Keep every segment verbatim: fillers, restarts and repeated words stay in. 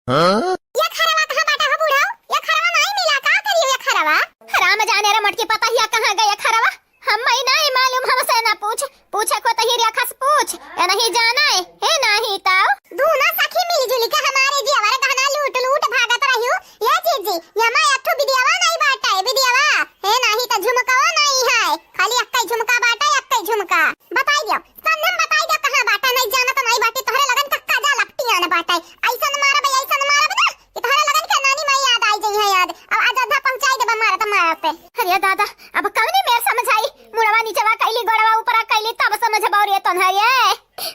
हाँ? ये खरवा कहाँ बाटा हो बूढ़ा? ये खरवा नाहीं मिला, का करियो ये खरवा? राम जाने रे मटकी पतहिया कहाँ गए खरवा? हम्मै नाहीं मालूम, हमसे ना पूछ। पूछे को तो ही रेखा से पूछ, ये नहीं जाना है, हे नाहीं ताऊ। दूनो सखी मिलजुल के हमारे जेवर गहना लूट लूट भागत रहियो। ये जीजी, ये माँ एक ठो बिदियावा नाहीं बाटा है, बिदियावा। हे नाहीं तो झुमकावा नाहीं है, खाली एक्कै झुमका बाटा, एक्कै झुमका। बताई दियो, संगम बताई दियो कहाँ बाटा, नाहीं जाना तो नाहीं बाटी, तोहरे लगन का काजा लपटियान बाटा। ऐसन मारब, ऐसन मारब ना कि तोहरे लगन के नानी माई याद आई जइहैं याद। अब अयोध्या पहुँचाई देब मारत मारत। अरे दादा, अब कवने मेर समझाई? मुड़वा नीचवा कैली, गोड़वा ऊपरा कैली, तब समझबौ रे तोन्हरे।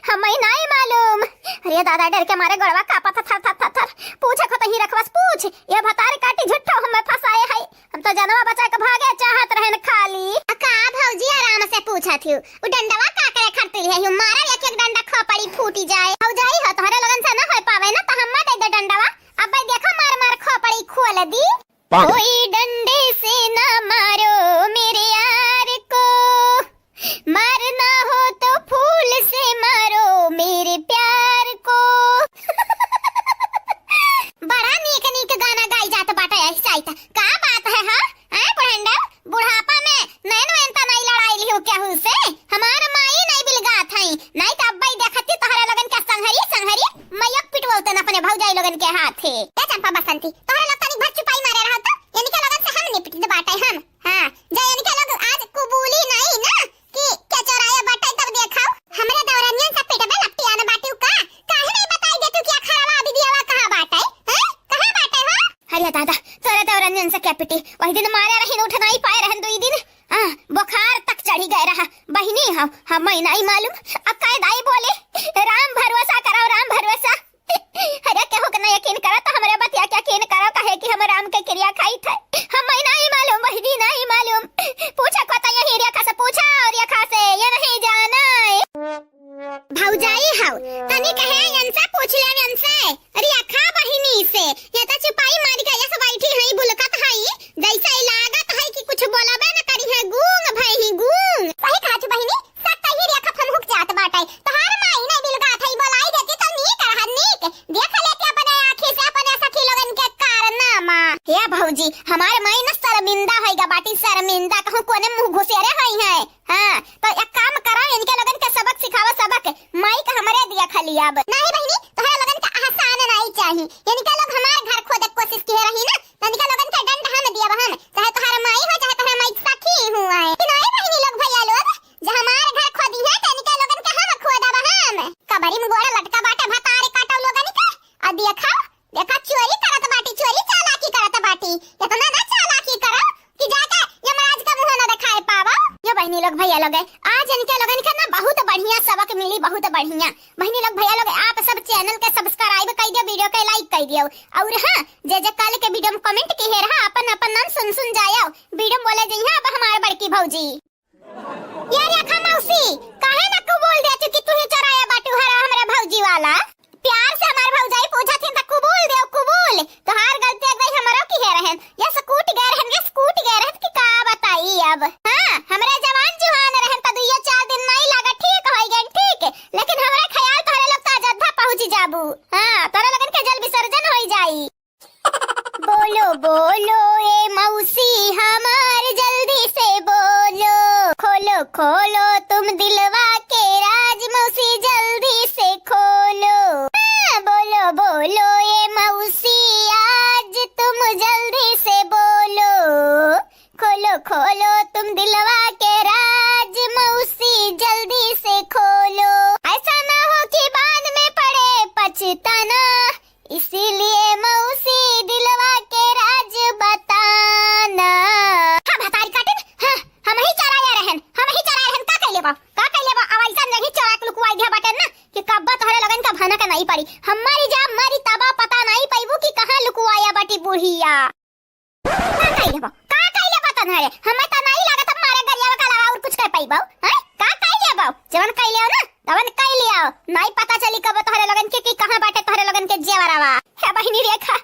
हम्मै नाहीं मालूम। अरे दादा, डर के मारे गोड़वा कांपत थर थर थर थर। पूछे को तो ही रेखा से पूछ। ये भतार काटी झूठो हम्मै फँसाए है। हम तो जनवा बचा के भागे चाहत रहेन खाली। आ का भौजी आराम से पूछत हियो? उ डंडवा का करे खातिर है हियो? मारब एक एक डंडा खोपड़ी फूटी जाए। भौजाई हो, तोहरे लोगन से ना होय पावे ना, तो हम्मै दे दे डंडवा। अब्बै देखो मार मार खोपड़ी खोल दी। कोई डंडे से ना मारो मेरे यार को, मारना हो तो फूल से मारो मेरे प्यार को। बड़ा नीक नीक गाना गाई जात बाटे यही साइत। का बात है, हाँ? हैं, बुढ़ंडा? बुढ़ापा में नैन वैन त नाहीं लड़ाई लिहू केहू से? हमार माई नाहीं बिलगात हई, नाहीं त अब्बै देखती तोहरे लोगन के संघरी, संघरी, मयक पिटवौतन अपने भौजाई लोगन के हाथे। ए चंपा बसंती, तोहरे लोग तनी भर चुपाई मारे रहो तो, इनके लोगन से हम निपट बाटे हम। हाँ, जे इनके लोग आज कुबूली नाहीं ना कि के चोराया बाटे, तब देखाओ, हमरे देवरनियन से पिटबे लपटियान बाटिउ का? काहे नाहीं बताई देतू कि अखरवा बिदियावा कहाँ बाटे? हैं? कहाँ बाटे हो? अरे दादा, तोरे देवरनियन से के पिटी? वही दिन मारे रहिन, उठ नाहीं पाए रहन दुई दिन। आ, बुखार तक चढ़ी गए रहा। बहिनी, हम, हम्मै नाहीं मालूम। अब काहे दाई बोले, राम भरोसा कराओ, राम भरोसा। अरे केहू के ना यकीन करो तो हमरे बतिया के यकीन करो, काहे कि हम राम के किरिया खाइत है। हम्मै नाहीं मालूम बहिनी, नाहीं मालूम। पूछे को तो यही रेखा से पूछा और रेखा से, ये नहीं जाना है। भौजाई हौ, तनी कहे इनसे पूछ ले इनसे, रेखा बहिनी से। ये तो चुपाई मारी के यस बैठी हई, बुलकत हई, जैसे लागत है कि कुछ बोलबे न करी है, गूंग भई ही गूंग। सही कहा तू बहिनी, सत्ता ही रेखा फमहुक जात बाटे। तोहार माई नहीं बिलगात हई, बोलाई देती तो नीक रहत, नीक। देख लेती अपने आँखी से अपने सखी लोगन के कारनामा। हे भौजी, हमार माई न शर्मिंदा होइगा बाटी, शर्मिंदा। कहूँ कोने मुँह घुसेरे होइहैं। हाँ, तो एक काम करा, इनके लोगन के सबक सिखावा, सबक। माई का हमरे दिया खाली अब। नहीं बहिनी, तोहरे लोगन का एहसान नहीं चाही। इनके लोग हमार घर खोदे के कोशिश किहे रही ना, तो इनके लोगन के दंड हम दियब हम। चाहे तोहार माई हो, चाहे तोहार माई के सखी हुआ है। कि नहीं बहिनी लोग, भैया लोग, जे हमार घर खोदी है, तो इनके लोगन के हम खोदब हम। कबरी में गोड़ लटका बाटे भतारे काटो लोगन के। आ देखा, देखा चोरी करत बाटी, चोरी चालाकी करत बाटी। इतना ना चालाकी करो कि जाके यमराज का मुँह ना दिखाए पावा। यो बहिनी लोग, भैया लोग, आज इनके लोगन के ना बहुत बढ़िया सबक मिली, बहुत बढ़िया। बहिनी लोग, भैया लोग, आप सब channel के subscribe कर दियो, video के like कर दियो। और हाँ, जे जे कल के video में comment किहे रहा, अपन अपन नाम सुन सुन जायो। Video में बोले जइहैं अब हमार बड़की भौजी। ये रेखा मौसी, काहे ना कुबूल देतू कि तू ही चोराया बाटू हरा हमरे भौजी वाला? प्यार से हमार भौजाई पूछत हिन त कुबूल देव, कुबूल। तोहार गलती एक दाई हमरो किहे रहन। ये स्कूट गए रहन, ये स्कूट गए रहन कि का बताई अब। हाँ, हमरे जवान जुहान रहन त दुइयो चार दिन नाई लागा, ठीक होई गए, ठीक। लेकिन हमरे ख्याल तोहरे लोग त अयोध्या पहुँच जाबू। हाँ, तोहरे लोगन के जल विसर्जन होई जाई। बोलो बोलो ए मौसी हमार, जल्दी से बोलो, खोलो खोलो तुम दिलवा के राज, मौसी जल्दी से खोलो। हाँ, बोलो बोलो ए मौसी आज तुम जल्दी से बोलो, खोलो खोलो तुम दिलवा के राज, मौसी जल्दी से खोलो। ऐसा ना हो कि बाद में पड़े पछताना, इसीलिए मौसी दिलवा के राज बताना। हाँ, भतारी काटिन, हाँ, हमही चोराया रहन, हमही चोराया रहन, का कइले बा, का कइले बा? अब ऐसा नहीं चोरा के लुकवाई दिया बाटे ना कि कब्बा तोहरे लोगन का भनक नहीं पड़ी। हम मरी जा, मरी तबा पता नहीं पैबू कि कहाँ लुकवाया बाटी बुढ़िया। का कइले बा, का कइले बा तन्हरे? हमें तो नहीं लागत हमारे गरियावा का अलावा और कुछ कर पाइबो, हैं? का कइले बा? जवन कइले हो ना, तवन कइले हो। नहीं पता चली कब तोहरे लोगन के कि कहाँ बाटे तोहरे लोगन के जेवरावा। हे बहिनी रेखा,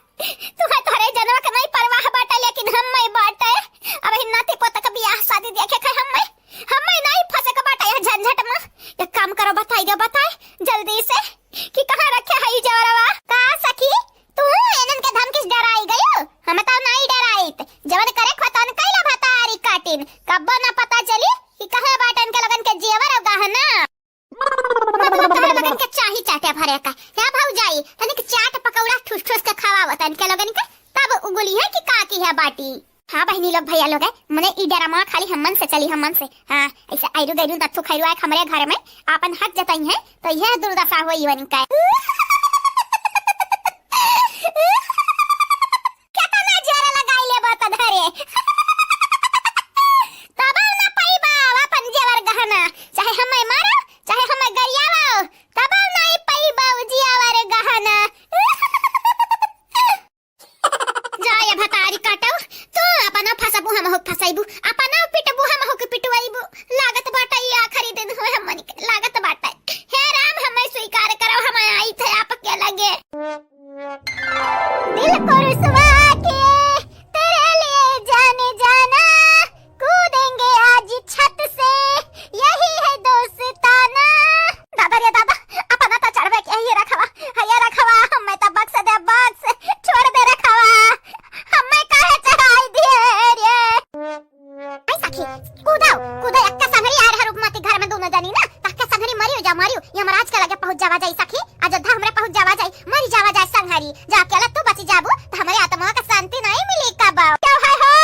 तू है तोहरे जनवा के नहीं परवाह बाटे, लेकिन हम नहीं बाटे। अब ही नाती पोता का बियाह शादी देखे खाए हम नहीं, हम नहीं फंसे के बाटे यह झंझट में। एक काम करो, बताई दो, बताए जल्दी से कि कहाँ रखे है ई जेवरावा। का सखी, तू जाई, तनिक चाट पकौड़ा ठूस ठूस के खवावा तनिक लोगन के, तब उगली है कि का की है बाटी। हाँ बहिनी लोग, भैया लोग है, मने ई डरामा खाली हमन से चली, हमन से। हाँ, ऐसे आयरु गैरु दत्थू खैरु आए हमरे घर में आपन हक जताई है, तो यह दुर्दशा होई इवन का। केतना जोर लगाई लेबा त धरे। तबो ना पइबा आपन जेवर गहना, चाहे हमें मारो, चाहे हमें गरियावा, तबो नाई पइबा जेवर गहना। जा ये भतारी काटो, तू अपना फसबू हमहू फसैबू, अपना पिटबू हमहू के पिटवैबू। लागत बाटे ये आखिरी दिन होए हमनी के, लागत बाटे। हे राम, हमें स्वीकार करो, हम आई थे आपके लगे। दिल को रुसवा के तेरे लिए जाने जाना, कूदेंगे आज छत से, यही है दोस्ताना। दादा रे दादा, अपना तो चढ़वे के ये रखवा, ये रखवा, हमें तो बक्स दे बक्स, छोड़ दे रखवा, हमें काहे चढ़ाई दिए रे। ऐ सखी, कूदो, कूदो, एक्का संघरी आर है रुपमती घर में दोनों जनी ना, तक्के संघरी मरियो जा, मरियो, यमराज के लगे पहुँच जावा जाई सखी, अयोध्या हमरे पहुँच जावा जाई, मरी जावा जाई संघरी, जा अकेला तू बची जाबू, तो हमरे आत्मा का शांति नहीं मिली कबो। क्यों है हो?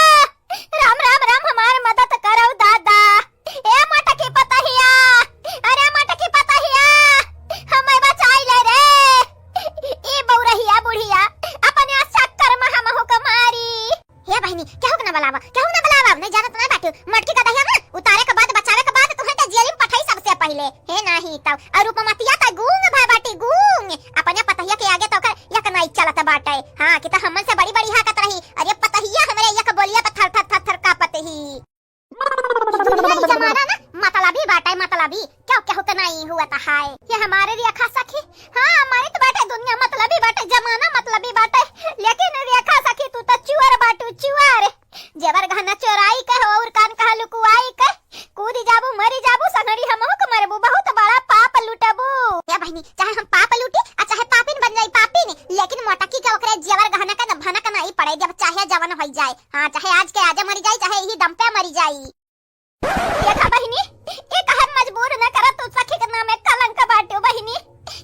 राम, राम, राम, हमार मदद करौ दादा। ए मटकी पतहिया, अरे मटकी पतहिया, हमें बचाई ले रे। ई बौरहिया बुढ़िया, अपने चक्कर में हमहू के मारी। हे बहिनी, केहू के ना बुलावा, केहू ना बुलावा, नहीं जानत ना बाटू। मटकी का दहिया ना, उतारे के बाद, बचावे के बाद तुम्हें तो जेल में पठाई सबसे पहिले। हे नाही तब, और रूपमतिया तो गूंग भय बाटी, गूंग। अपने पतहिया के आगे तो ओकर एक नाई चलत बाटे। हाँ, कि तो हमन से बड़ी बड़ी हाकत रही। अरे पतहिया हमरे एक बोलिया पे थर थर थर थर कांपत ही। दुनिया ई जमाना ना मतलबी बाटे, मतलबी। क्यों केहू के नाई हुआ तो हाय। ये हमारे रेखा सखी, हाँ, हमारे तो बाटे दुनिया मतलबी बाटे, जमाना मतलबी बाटे। लेकिन रेखा सखी तू तो चुअर बाटू, चुअर। जेवर गहना चोराई के हो और कान कहा लुकुआई के। कूदी जाबू, मरी जाबू, संगड़ी हमहू के मरबू, बहुत बड़ा पाप लुटबू। या बहिनी, चाहे हम पाप लूटी, आ चाहे पापिन बन जाई, पापिन, लेकिन मोटकी के ओकरे जेवर गहना के न भनक नाई पड़े, जब चाहे जवन होई जाए। हाँ, चाहे आज के आजे मरी जाई, चाहे यही दम पे मरी जाई। देखा बहिनी, ए कहन मजबूर न करा, तू सखी के नामे कलंक बाट्यो बहिनी।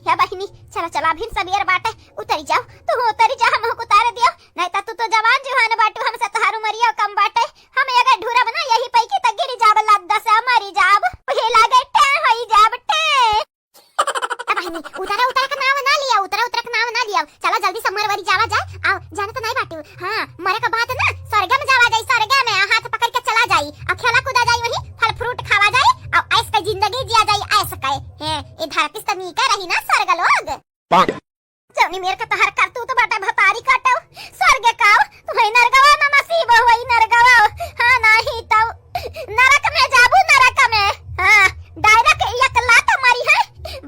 या बहिनी, चला, चला, अभिन सबेर बाटे, उतरी जाओ, तू उतरी जा, हमहू के उतार दियो, नहीं तो तू तो जवान जुहान बाटू, हमसे तोहार उमरिया कम बाटे। हम अगर ढुरब ना यही पैकी त गिरी जाब, लद्दा से मरी जाब, उहे लागे टे होई जाब टे। ए बहिनी, उतरा उतरा के नाव ना लिया, उतरा उतरा के नाव ना लिया। चला जल्दी से मरवरी जावा जाए। आओ, जाने तो नहीं बाटू। हाँ, मरे के बाद ना स्वर्ग में जावा जाई, स्वर्ग में हाथ पकड़ के चला जाई। और खेला कूदा जाई वहीं, फल फ्रूट खावा जाई, और ऐस के जिंदगी जिया जाई, ऐस के। हैं, ये धरती से नीके रही ना स्वर्ग लोग। जौनी मेर के तोहार करतूत बाटे भतारी काटो, स्वर्ग काओ, तुम्हें नरगवा में नसीब होई नरगवा, हाँ नाही तब नरक में जाबू नरक में, हाँ, direct एक लात मारी है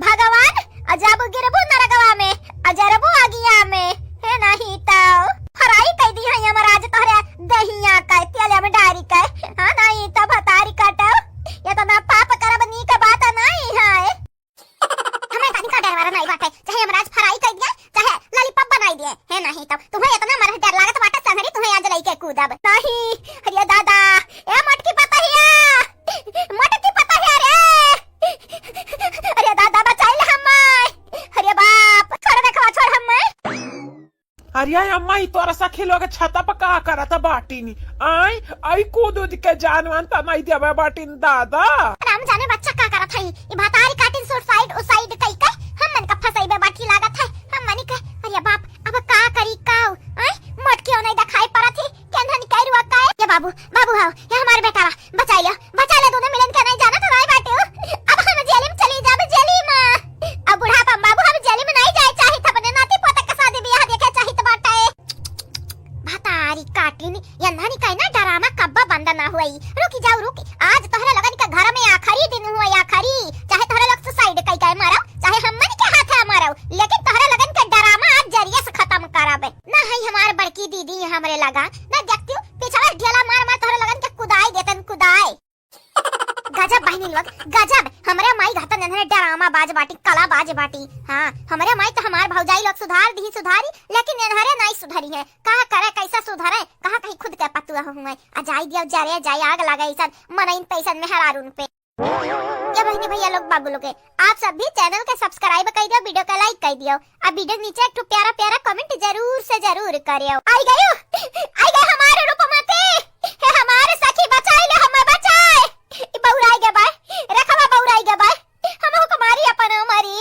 भगवान, आ जाबू गिरबू नरगवा में, आ जरबू आगिया में, हे नाही तब फराई कई दी है यमराज तोहरे दहिया के तेल में डारी के, हाँ नाही तब भतारी काटो, इतना पाप करब नीक बात नाही है। हमें तनिका डर वाला नहीं बाटे, चाहे यमराज फराई कर दिया, चाहे लॉलीपॉप बनाई दिए, है नहीं तब तुम्हें इतना मर डर लागत बाटे संगरी, तुम्हें आज लइके कूदब नहीं। अरे दादा, ए मटकी पतहिया, मटकी पतहिया रे, अरे दादा बचाई ले हमें, अरे बाप, छोड़ देखवा, छोड़ हमें। अरे अम्मा, ई तोरा सखी लोग छता पर का करत बाटिन? आई, आई कूद उद के जान वान त नहीं देवे बाटिन दादा। राम जाने बच्चा का करत है, ई भतारी काटिन सुसाइड उसाइड कई के हमन का फसाई बे बाटी लागत है, हम मनी के। अरे बाप, अब का करी काऊ? आई, मोटकियो नहीं दिखाई पड़त है, केंधन कई रुआ काए? ये बाबू, बाबू हाओ, ये हमारे बेटा बा, बचाई लो, बचा ले, दोनों मिलन के नहीं जाना तो नहीं बाटे हो। अब हम जेल में चली जाबे, जेल में। अब बुढ़ापा में बाबू हम जेल में नहीं जाए चाहित, अपने नाती पोते के शादी ब्याह देखे चाहित बाटे। भतारी काटिन, ये नानी का ना डरामा कब्बा बंद ना हुई। रुकी जाओ, रुकी, आज तोहरे लोगन के घर में आखिरी दिन हुआ, आखिरी। चाहे तोहरे लोग सुसाइड कई के मरो, चाहे हमन के हाथ है मरो, लेकिन तोहरे लोगन के डरामा आज जरिए से खत्म करबे। ना है हमार बड़की दीदी हमरे लगा, ना देखती हूँ, पिछवा ढेला मार मार तोहरे लोगन के कुदाई देतन, कुदाई। गजब बहिनी लोग, गजब। हमरे माई घातन एनहरे डरामा बाज बाटी, कला बाज बाटी। हाँ, हमरे माई तो हमार भौजाई लोग सुधार दी, सुधारी, लेकिन एनहरे नाई सुधरी है। कहाँ करे, कैसे सुधरे, कहाँ कहीं खुद के पतुआ हुए। आ जाई दियो जरे, जाई आग लगे, ऐसन मनइन तैसन मेहरारून पे। ये बहिनी भैया लोग, बाबू लोग, आप सब भी channel के subscribe कइ दियो, video के like कइ दियो, अब video के नीचे एक ठो प्यारा प्यारा comment जरूर से जरूर करियो। आई गयो, आई गए हमारे रूपमती, हे हमारे सखी, बचाई ले हमें, बचाए। ई बउराई गे बाय, रखवा बउराई गे बाय, हमहू को मारी अपन मरी।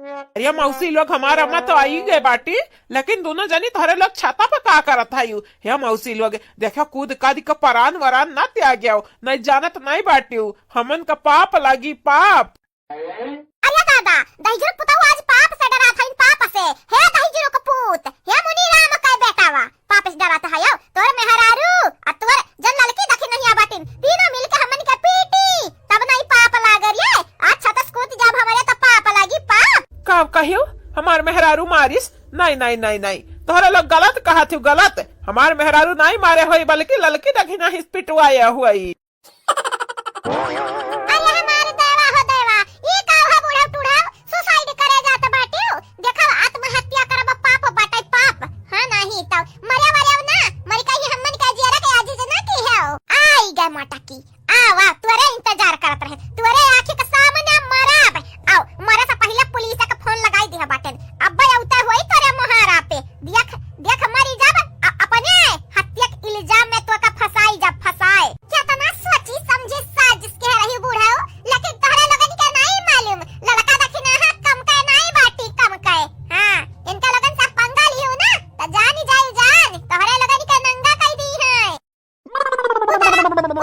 अरे मौसी लोग, हमार अम्मा तो आई गए बाटी, लेकिन दोनों जनी तोहरे लोग छाता पे का करत हयू? हे मौसी लोग, देखो कूद काद के परान वरान ना त्याग्यो, नहीं जानत नहीं बाटियो, हमन का पाप लागी, पाप। अरे दादा, दहिजरू पुतहु आज पाप से डरात हइन, पाप से। हे दहिजरू के पूत, हे मुनि राम के बेटावा, पाप से डरात हयो। तोर मेहरारू आ तोर जन ललकी दखिनहिया बाटिन, तीनों मिलके हमन के पीटी, तब नहीं पाप लागे रे। आज छतस कूद जब हमरे तो पाप लागी, पाप। का कहियो? हमार मेहरारू मारिस? नहीं, नहीं, नहीं, नहीं, तोहरे लोग गलत कहत हो, गलत। हमार मेहरारू नहीं मारे होई, बल्कि ललकी दखिनहिस पिटवाए होई। अरे हमार देवा हो देवा, ई का हो बूढ़ा टूढ़ा, suicide करे जात बाटियो? देखो आत्महत्या करब पाप बाटे पाप। हाँ नहीं तो मरे मरे ना, मर के ही हमन के जियरा के आजीज ना की है। आई गए मटकी, आवा, तोरे इंतजार करत रहे, तोरे आँखी के सामने मरब। आओ, मरे से पहले पुलिस के फोन लगाई दिया बाटेन। अब्बे औते होई तोरे मोहारा पे। देख, देख मरी जब अ-, अपने हत्या के इल्जाम में तोका फंसाई जब फंसाए। केतना सोची समझी साजिश के रही बूढ़ऊ, लेकिन तोहरे लोगन के नहीं मालूम। ललका दखिनहा कम के नहीं बाटी, कम के। हाँ, इनका लोगन से पंगा लियो ना, त जानी जाई जान, तोहरे लोगन के नंगा कई दी है। उतरा,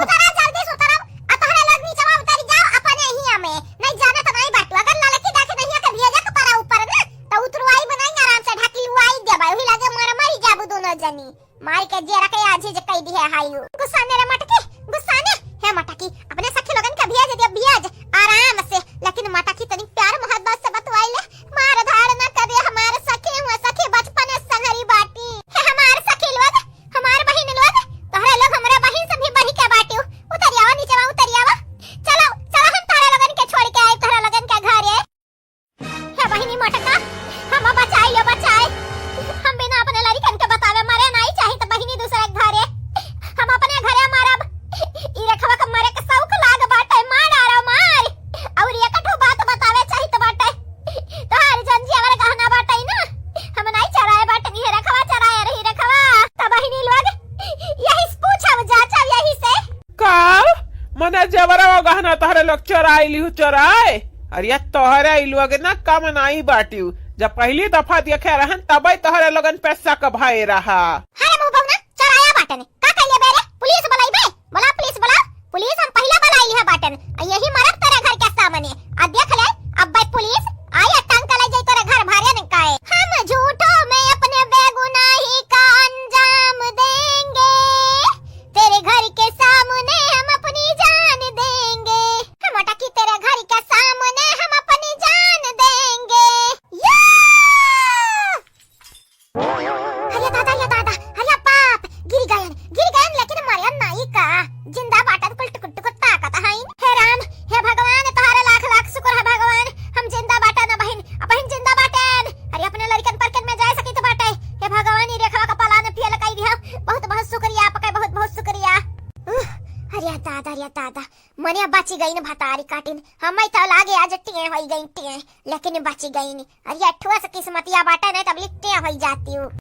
उतरा, जल्दी से उतरा। आ तोहरे लोग नीचवा उतरी जाओ अपने हिया में। नहीं जाना तो नहीं बाटू। अगर ललकी देख नहीं है तो भेजे के परा ऊपर ना, तो उतरवाई बनाई आराम से ढकी हुआई देबा। वही लगे मर मरी जाबू दोनों जनी। मार के जेरा के आजीज कई दी है हाई। गुस्सा ने रे मटकी, गुस्सा ने। हे मटकी, अपने सखी लोगन के भेज दे, भेज आराम से। लेकिन मटकी तनी प्यार मोहब्बत से बतवाई ले। मार धाड़ न करे हमार सखी, हुआ सखी बचपन संगरी बाटी। हे हमार सखी लोग, हमार बहिन लोग, तोहरा लोग हमरा बहिन से भी बढ़ी के बाटियो। उतरी आवा नीचे, उतरी आवा। चलो, चलो हम तोहरा लोगन के छोड़ के आए, तोहरा लोगन के घरे। हे बहिनी मोटका, हम बचाई लो, बचाई। हम बिना अपने लड़िकन के बतावे मरे नहीं चाहित बहिनी दूसरे के घरे। हम अपने घरे मरब। ई रेखवा के मरे के शौक लाग बाटे, मार डारो, मार। और एक ठो बात बतावे चाहित बाटे। तोहार जंजी हमारे गहना बाटे ना, हम नहीं चराए बाटे, ई रेखवा चराए रही रेखवा। त बहिनी लोग, यही से पूछब जाचब यही से। का? मने जेवरवा गहना तोहरे लोग चोराई लिहु, चोराए? अरे तोहरे ई लोग ना कम नाई बाटिउ। जब पहली दफा देखे रहन तबे तोहरे लोगन पे शक भए रहा। अरे मुंह बहुना, चोराया बाटन। का कइले बे रे? पुलिस बुलाइबे? बोला पुलिस बुला। पुलिस हम पहिला बुलाई लिहा बाटन। आ यही मरब तोरे घर के सामने। आ देख ले, अब्बे पुलिस आई आ टांग के ले जाई तोरे घर भरे न काए। हम झूठों में अपने बेगुनाही का अंजाम देंगे। तेरे घर के सामने हम अपनी जान देंगे। हम अटकी तेरे घर के सामने हम अपनी जान देंगे। या! अरे दादा, या दादा, अरे बाप, गिर गयन, गिर गयन, लेकिन मरन नाई का? जिंदा बाटन, कुल टुकुर टुकुर ताकत हईन। हे राम, हे भगवान, तोहरे लाख लाख शुक्र है भगवान, हम जिंदा बाटन, अबहिन, अबहिन जिंदा बाटन। अरे अपने लड़िकन परकन में जाए सकित बाटे। हे भगवान, ई रेखवा का पलान फेल कई दिया, बहुत बहुत शुक्रिया आपका, बहुत बहुत शुक्रिया। उह, अरे दादा, अरे दादा, मने बची गईन भतारी काटिन, हम तो लागे आज टिए होई गईन टिए, लेकिन बची गईन। अरे अठुआ से किस्मतिया बाटे, नहीं तब लिट्टे होई जाती हूँ।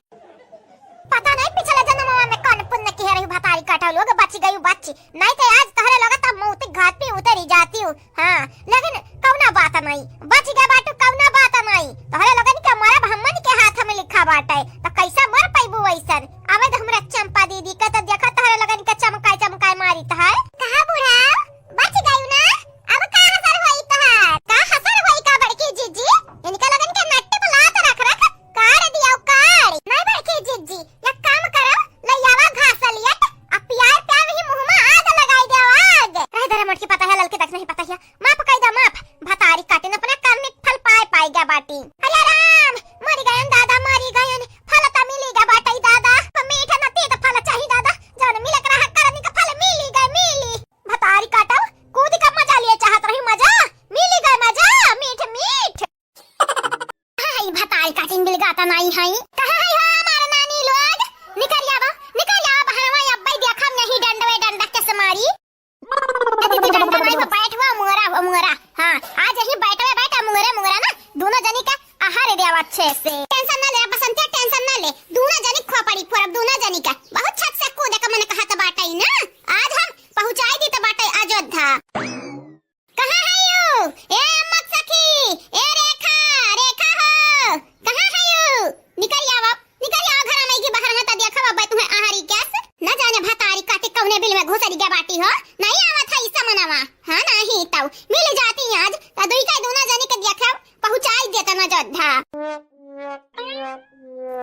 पता नहीं पिछले जन्मवा में कौन पुण्य किहे रही भतारी काटा लोग बची गई बची, नहीं तो आज तोहरे लोग तब मौत घाट पे उतरी जाती हूँ। हाँ, लेकिन कौना बात नहीं, बच गए बाटू कौना बात नहीं, तोहरे लोगन के मरब हमन के हाथ में लिखा बाटे, तो कैसे मर पैबू वैसन? आवे तो हमरा चंपा दीदी के तो देखा तोहरे लोगन के चमकाए चमकाए मारी तो है। कहा बूढ़ा, बच गयू ना? अब का हसर होई तोहार? का हसर होई का बड़की जीजी? इनका लगन के नट्टी पे लात रख रख काढ़ दिया काढ़। नहीं बड़की जीजी, एक काम करो, ले आवा घास लियट, आ प्यार प्यार ही मुंह में आग लगाई दे आग। रह दे रे मोटकी, पता है ललकी तक नहीं पता है। माफ कई दा माफ, भतारी काटिन अपना कर्म फल पाए पाए गया बाटी। अरे राम, मरी गयन दादा, मरी गयन, फल त मिली गया बाटे दादा। मीठ न तीत फल चाही दादा, जौन मिलक रहा करनी का फल मिली गए, मिली। भतारी काटल, कूद का मजा लिए चाहत रही, मजा मिली गए, मजा मीठ मीठ। हाय भतारी काटिन बिलगाता नाई हाई। कहाँ है हो हमार नानी लोग? निकल आवा, निकल आवा बहरवा, अब्बई देखम नहीं डंडवे डंडा के समारी। यदि तू डंडा नाई हो, बैठ ओ मुंगरा, ओ मुंगरा, हाँ, आज यही बैठवे बैठा मुंगरे मुंगरा ना, दूनो जनी का आहार देव अच्छे से। Tension ना ले बसंतिया, tension ना ले, दूनो जनी खोपड़ी फोड़ब, दूनो जनी का। बहुत छत से कूदे का मन कहत बाटइ ना, आज हम पहुँचाइ दीत बाटइ अयोध्या। कहाँ है यू? ए अम्मक सखी, ए रेखा, रेखा हो, कहाँ है यू? निकरि आवा, निकरि आवा घर में की बाहर है त देखा बाबा तुम्हें आहारी गैस। न जाने भतारी काटी कौने बिल में घुसरि गया बाटी हो, नहीं आवत है ई समनवा। हाँ नहीं तउ मिल जाती आज, त दुई का दूना जनी के देखा पहुँचाइ देता न अयोध्या।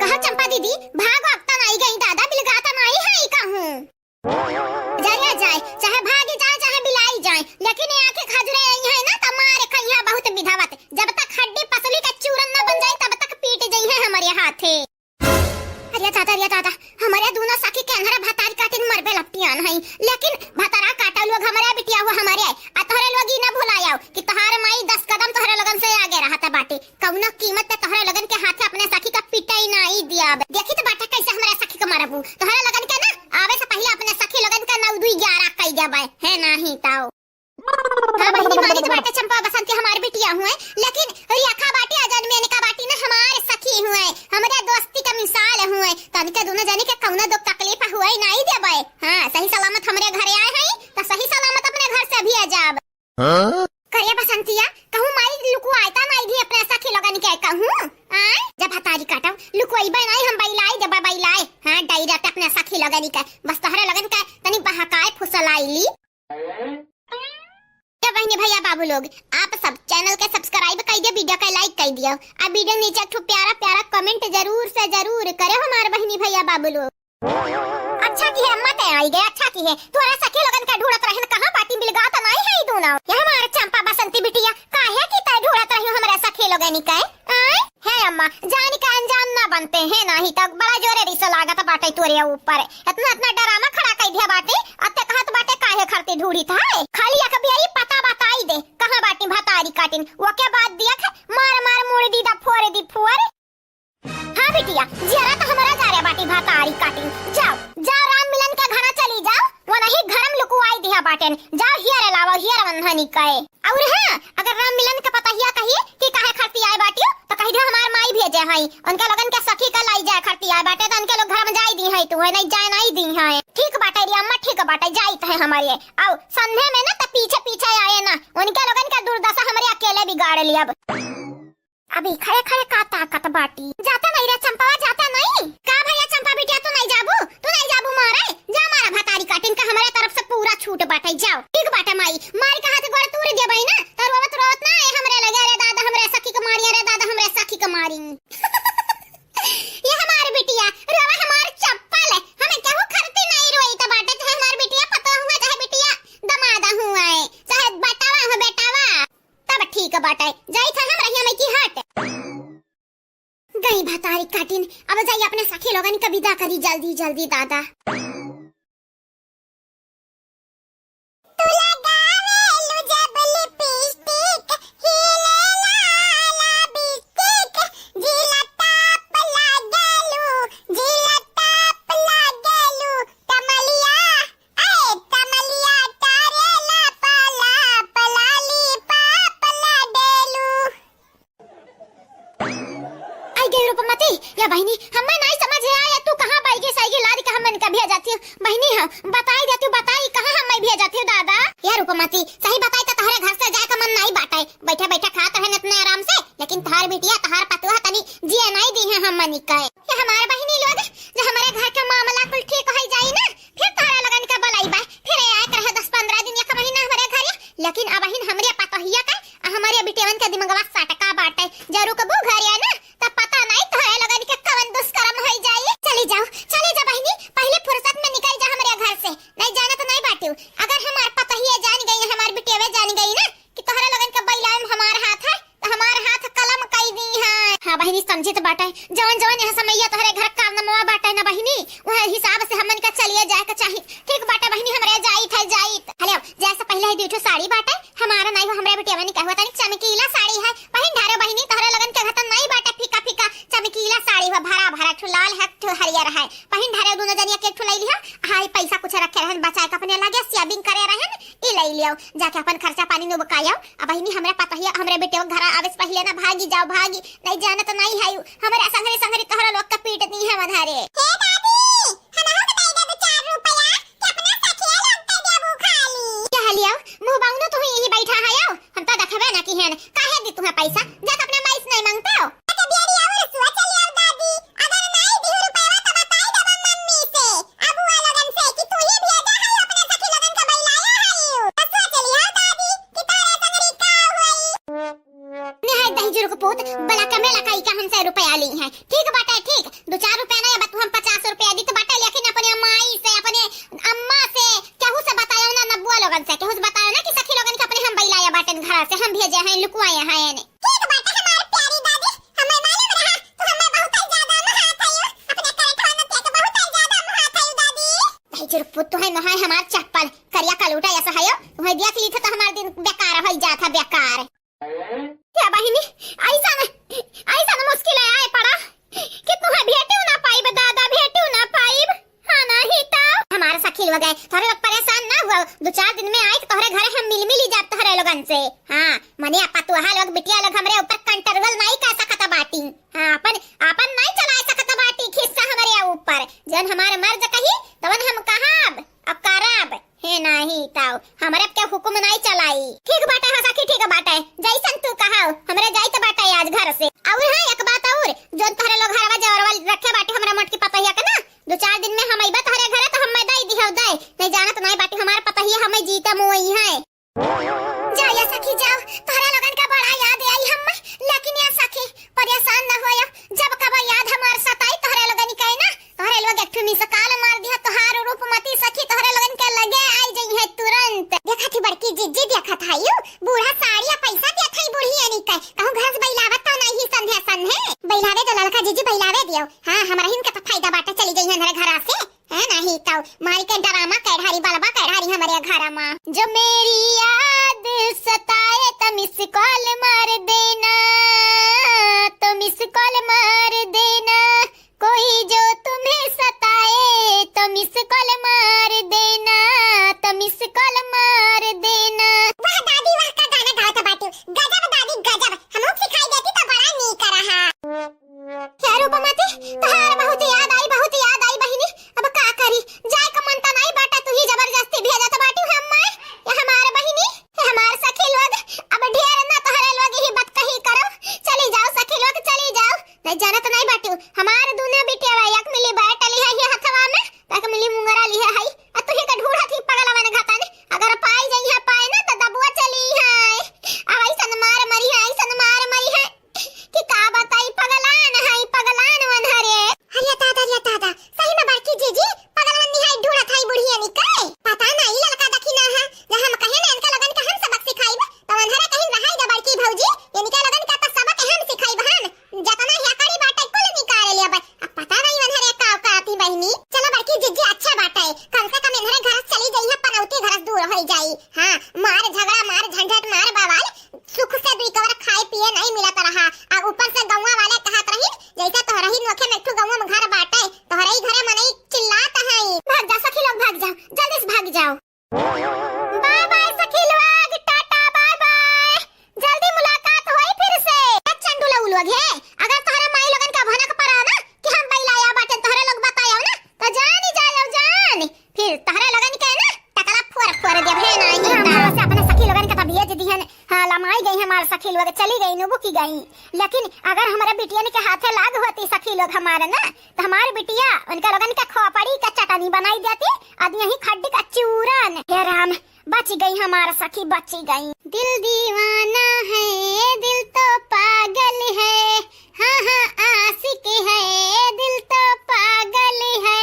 कहा चंपा दीदी, भागो अब त नाई गई दादा, बिलगात नाई है कहूँ। जरिया जाए, चाहे भागी जाए, चाहे बिलाई जाए, लेकिन ये आंखें खजुरे आई है ना, त मारे खइया बहुत विधावत। जब तक हड्डी पसली का चूरन न बन जाए, तब तक पीट जाई है हमारे हाथे। अरे दादा, अरे दादा, हमारे दूनो सखी के अंधरा भतारी काटिन मरबे लपटियान है, लेकिन भतारा काटा लोग हमारे बिटिया हुआ हमारे, आ तोहरे लोग ई ना भुलायो कि तोहार माई दस कदम तोहरे लोगन से आगे रहत बाटे। कउनो कीमत पे तोहरे लोगन के हाथे अपने सखी का पिटाई नाई दियाब। देखी त बाटा कैसे हमरा सखी के मारबू। तोहरे लोगन के ना आवे से पहिले अपने सखी लोगन के नौ दुई ग्यारह कई देबे, है नाही ताओ। हाँ बहिनी, मारी त बाटे चंपा बसंती हमार बिटिया हुए, लेकिन रेखा बाटी अजन में इनका बाटी ना हमार सखी हुए, हमरे दोस्ती का मिसाल हुए। तनिका दूनो जनी के कउनो दुख तकलीफ हुए नाई देबे। हाँ, सही सलामत हमरे घरे आए हैं, त सही सलामत अपने घर से भी आ जाब। हाँ? करे बसंतिया, कहूँ माई लुकुआए त नाई दी अपने सखी लोगन के कहूँ। आय, जब भतारी काटब, लुकुआइबे नाई हम बइलाए देबे बइलाए। हाँ, direct अपने सखी लोगन के, बस तोहरे लोगन के तनी बहकाए फुसलाइली। तो बहिनी भइया बाबू लोग, आप सब channel के subscribe कइ दियो, video के like कइ दियो, आ video नीचे एक ठो प्यारा प्यारा comment जरूर से जरूर करे हमार बहिनी भइया बाबू लोग। अच्छा किहे अम्मा ते आई गए, अच्छा किहे। तोहरे सखी लोगन के ढूंढत रहन, कहाँ बाटी, बिलगात नाई है ई दूनो। ये हमार चंपा बसंती बिटिया, काहे की ते ढूंढत रही हमरे सखी लोगन के? आय? हे अम्मा, जान के अनजान ना बनते हैं, नाही त बड़ा जोरे रिस लागत बाटे तोरे ऊपर। इतना, इतना drama खड़ा कइ दिया बाटे, अब ते कहत बाटे काहे खरती ढूंढित है? खाली एक बेरी पता बताई दे, कहाँ बाटी भतारी काटिन, ओके बाद देख मार मार मुड़ दी दा फोर दी फोर। हाँ बिटिया, जियरा त हमरा जा रे बाटी भतारी काटिन। जाओ, जाओ राम मिलन के घरा चली जाओ, वनही घर में लुकुआई दिया बाटेन। जाओ हियर लावो, हियर वन्हनी कहे। और हाँ, अगर राम मिलन के पतहिया कही कि काहे खरती आए बाटियो, त कहि दियो हमार माई भेजे हई, उनके लोगन के सखी का लाई जाए खरती आए बाटे, त उनके लोग घर में जाए दी है तू है, नहीं जाए नहीं दी है। ठीक बाटे रे अम्मा, ठीक बाटे, जाइत है हमारे। आओ संधे में ना त पीछे पीछे आए ना, उनके लोगन का दुर्दशा हमरे अकेले बिगाड़ लियब। अभी खड़े खड़े का ताकत बाटी। जाता नहीं रे चंपावा, जाता नहीं। का भइया चंपा बिटिया, तू नहीं जाबू? तू नहीं जाबू मारे? जा मारा भतारी काटिन का, हमरे तरफ से पूरा छूट बाटे, जाओ। ठीक बाटे माई, मारी का हाथ गोड़ तूर देबई ना, त रोवत रोवत ना आए हमरे लगे, "अरे दादा हमरे सखी के मारी, अरे दादा हमरे सखी के मारी।" ये हमार बिटिया, रोवा हमार चप्पल, हमें केहू खरती नहीं रोई त बाटे, चाहे हमार बिटिया पतोह हुआ, चाहे बिटिया दमादा हुआ है, चाहे बेटावा हो बेटावा। तब ठीक बाटे, जाइत है हम रहिया में की हट। गई भतारी काटिन, अब जाई अपने सखी लोगन के विदा करी जल्दी जल्दी दादा। तू लगावेलू जब लिपस्टिक, हिले लाला बिस्टिक, जिला टॉप लागेलू, जिला टॉप लागेलू, तमलिया, ए तमलिया तारे लापा लाप, लालीपॉप लाडेलू। आई गई रूपमती, या बहिनी, हमें नहीं समझ आया, तू कहाँ बैगी सैगी लाद के हमें इनका भेजत हो? बहिनी हो, बताई दे तू, बताई कहाँ हमें भेजत हो दादा? या रूपमती, सही बताई त तोहरे घर से जाए का मन नहीं बाटे, बैठे बैठे खात रहन इतने आराम से, लेकिन तोहार बिटिया, तोहार पतोह तनी जिए नहीं दी है हमनी के। ये हमार बहिनी लोग, जो हमारे घर का मामला कुल ठीक हो जाई ना, फिर तोहरा लोगन के बुलाइबा, फिर आए के रहे दस पन्द्रह दिन, एक महीना हमारे घरे, लेकिन अबहिन हमरे पतोहिया के आ हमरे बिटेवन के दिमगवा सटका बाटे, जे रुकबू घरे ना, त पता नहीं तोहरे लोगन के कवन दुष्कर्म होई जाई। चली जाओ, चली जा बहिनी, पहले फुर्सत में निकल जा हमरे घर से, नहीं जाना तो नहीं बाटियो। अगर हमार पतोहिया जान गई, हमार बिटेवे जान गई ना कि तोहरे लोगन के बैला में हमार हाथ है, त हमार हाथ कलम कई दी है। हाँ बहिनी, समझित बाटे, जवन जवन यह समैया तोहरे घर कारनामा बाटे ना बहिनी, वह हिसाब से हमन का चलिए जाए के चाही। ठीक बाटे बहिनी, हमरे जाइत है, जाइत। हेलो, जैसे पहले ही दुई ठो साड़ी बाटे, हमारा नहीं हो, हमरे बिटिया बहिनी कहवा तनी चमकीला साड़ी है, पहिन ढारे बहिनी, तोहरे लगन के घतन नहीं बाटे फीका फीका, चमकीला साड़ी हो, भरा भरा, ठो लाल है, ठो हरियर है, पहिन ढारे दोनों जनिया के एक ठो लई लिहा। हाय, पैसा कुछ रखे रहन, बचाए के अपने लगे saving करे रहन, लइ लियो, जाके अपन खर्चा पानी नुबकायो। अब बहिनी, हमरा पतहिया, हमरे बेटे के घरा आवे से पहिले ना भागी जाओ, भागी, नहीं जानत नहीं है, हमरा संघरी संघरी तोहरा लोग का पीट दी है मधारे। हे दादी, हमहू के दे दे दो चार रुपया, कि अपना सखिया लोग के देबू खाली। क्या हलिया, मुंह बाउनो तू ही यही बैठा है, आओ, हम तो देखबे ना की है, काहे दी तुम्हें पैसा, जा तो अपने माई से नहीं मांगते हो। अच्छा बेरी और सुआ चली आओ दादी, अगर नहीं दिहु रुपया तो बताई देबो मम्मी से, अबुआ लोगन से कि तू ही भेजा है अपने सखी लोगन का बैलाया है। तो सुआ चली आओ दादी कि तारे संगरी का हुई। निहाय दहिजर के पूत, बला कमे लकाई का हमसे रुपया ली है। ठीक बाटे, ठीक, दो चार रुपया नहीं, अब तू हम पचास रुपया दी तो बाटे, लेकिन अपने माई से, अपने अम्मा से, केहू से बतायो ना, नबुआ लोगन से, केहू से बतायो ना कि सखी लोगन के अपने हम बैलाया बाटन घर से, हम भेजे हैं, लुकुआए हैं एने। ठीक बाटे हमार प्यारी दादी, हमें मालूम रहा, तू हमें बहुत ज्यादा महात हयो, अपने करठवा नतिया के बहुत ज्यादा महात हयो दादी। दहिजर के पूत, तू है महाय हमार चप्पल, करिया कलूटा ऐसा हयो, तुम्हें देख ली था तो हमार दिन बेकार हो जात है, बेकार। क्या बहिनी, ऐसा न, ऐसा न मुश्किल आए पड़ा कि तुहे भेटियो ना पाइब दादा, भेटियो ना पाइब। हाँ, नहीं तो। हमार सखी लोग है, तोहरे लोग परेशान ना हुआ, दो चार दिन में आए तो तोहरे घरे हम मिल मिली जाब तोहरे लोगन से। हाँ, मने आपा तुहा लोग, बिटिया लोग हमरे ऊपर control नहीं कर सकत बाटी। हाँ, अपन, अपन नहीं चला सकत बाटी खिस्सा हमरे ऊपर। जन हमार मर्ज कही, तवन हम कहब, अब करब। हे नाही ताऊ, हमरे के हुकुम नाही चलाई। ठीक बाटे हो सखी, ठीक बाटे, जैसन तू कहाओ, हमरे जाइत बाटे आज घर से। और हाँ, एक बात और, जोन तोहरे लोग हरवा जवरवा रखे बाटे हमरा मोटकी पतोहिया के ना, दो चार दिन में हम अइबा तोहरे घरे तो हम दई दिहौ दे, नहीं जानत नहीं बाटे हमार पतोहिया हमें जीते मुई है। जाओ या सखी जाओ, तोहरे लोगन का बड़ा याद आई हम, लेकिन या सखी परेशान न होया, जब कब याद हमार सताई तोहरे लोगन के ना, तोहरे लोग एक ठो miss call मार दिहा, तोहार रूपमती सखी तोहरे लोगन के लगे आई जइहे तुरंत। देखत ही बड़की जिज्जी, देखत है यू, बूढ़ा साड़ी आ पैसा देत है बुढ़िया नी के, कहूँ घर से बैलावत तो नहीं संध्या संध्या। बैलावे दो ललका जिज्जी, बैलावे दियो। हाँ, हमरा हिन के तो फायदा बाटे, चली जइहे हमारे घरा से। है नहीं तो मारी के डरामा कैढारी बलबा कैढारी हमरे घर मा। जो मेरी याद सताए तो miss call मार देना, तो miss call मार देना, कोई जो तुम्हें सताए तो miss call मार देना, तो miss call मार देना। वाह दादी वाह, का गाना गावत बाटू, गजब दादी गजब, हमहू सिखाई देती तो बड़ा नीक रहा। हे रूपमती, तोहार बहुत याद आई, बहुत याद आई बहिनी। अब का करी, जाए का मन त नाई बाटा, तू ही जबरदस्ती भेजत बाटू हम माय। ये हमार बहिनी, ये हमार सखी लोग, अब ढेर ना तोहरे लोग ही बात कही करो। चली जाओ सखी लोग, चली जाओ। नहीं जानत नहीं बाटू, हमार दुनो बिटिया एक मिली बैठ ली है ये हथवा में, एक मिली मुंगरा ली है, आ तू ही का ढूढ़त ही पगलवन घतन। अगर पाई जइहे पाए ना तो दबुआ चली है। अब ऐसन मार मरी है, ऐसन मार मरी है। कि का बताई, पगलान है, पगलान वनहरे। अरे दादा, अरे दादा, सही में बड़की जीजी, पगलान निहाई ढूंढत है बुढ़िया निकाय। पता नहीं ललका दखिना है, जब हम कहे ना इनका लगन के हम सबक सिखाइब, तो वनहरे कहीं रहाई दा बड़की भौजी, इनके लगन का तो सबक हम सिखाइब हन। जतना हेकड़ी बाटे कुल निकाल लेबे। अब पता नहीं वनहरे का औकात ही बहिनी। चलो बड़की जीजी, अच्छा बाटे, कम से कम इनहरे घर से चली जइहे, पनौती घर से दूर होई जाई। हाँ, मार झगड़ा, मार झंझट, मार बवाल, सुख से दुई कवर खाए पिए नहीं मिलत रहा, आ ऊपर से गौवा वाले कहत रही, जैसे तोहरही नोखे में एक ठो गौवा में घर बाटे, तोहरे ही घरे मनई चिल्लात हैं। भाग जा सखी लोग, भाग जाओ, जल्दी से भाग जाओ। बाय बाय सखी लोग, टाटा बाय बाय, जल्दी मुलाकात होई फिर से। ए चंडू लोग, लोग हे, अगर तोहरे माई लोगन का भनक पड़ा ना कि हम बैलाया बाटे, तोहरे लोग बतायो ना, तो जानी जाओ जान। फिर तहरे लगन के ना टकला फोर फोर देबे नाही। हमरा से अपने सखी लोगन के तबियत दिहन, हाँ, लमाई गई हमार सखी लोग, चली गई नु बुकी गई। लेकिन अगर हमारे बिटियन के हाथे लाग होती सखी लोग हमारे ना, तो हमारे बिटिया उनका लोगन के खोपड़ी का चटनी बनाई देती, अद यही खड्डी का चूरन। हे राम, बची गई हमार सखी, बची गई। दिल दीवाना है, दिल तो पागल है, हाँ हाँ आशिक है, दिल तो पागल है।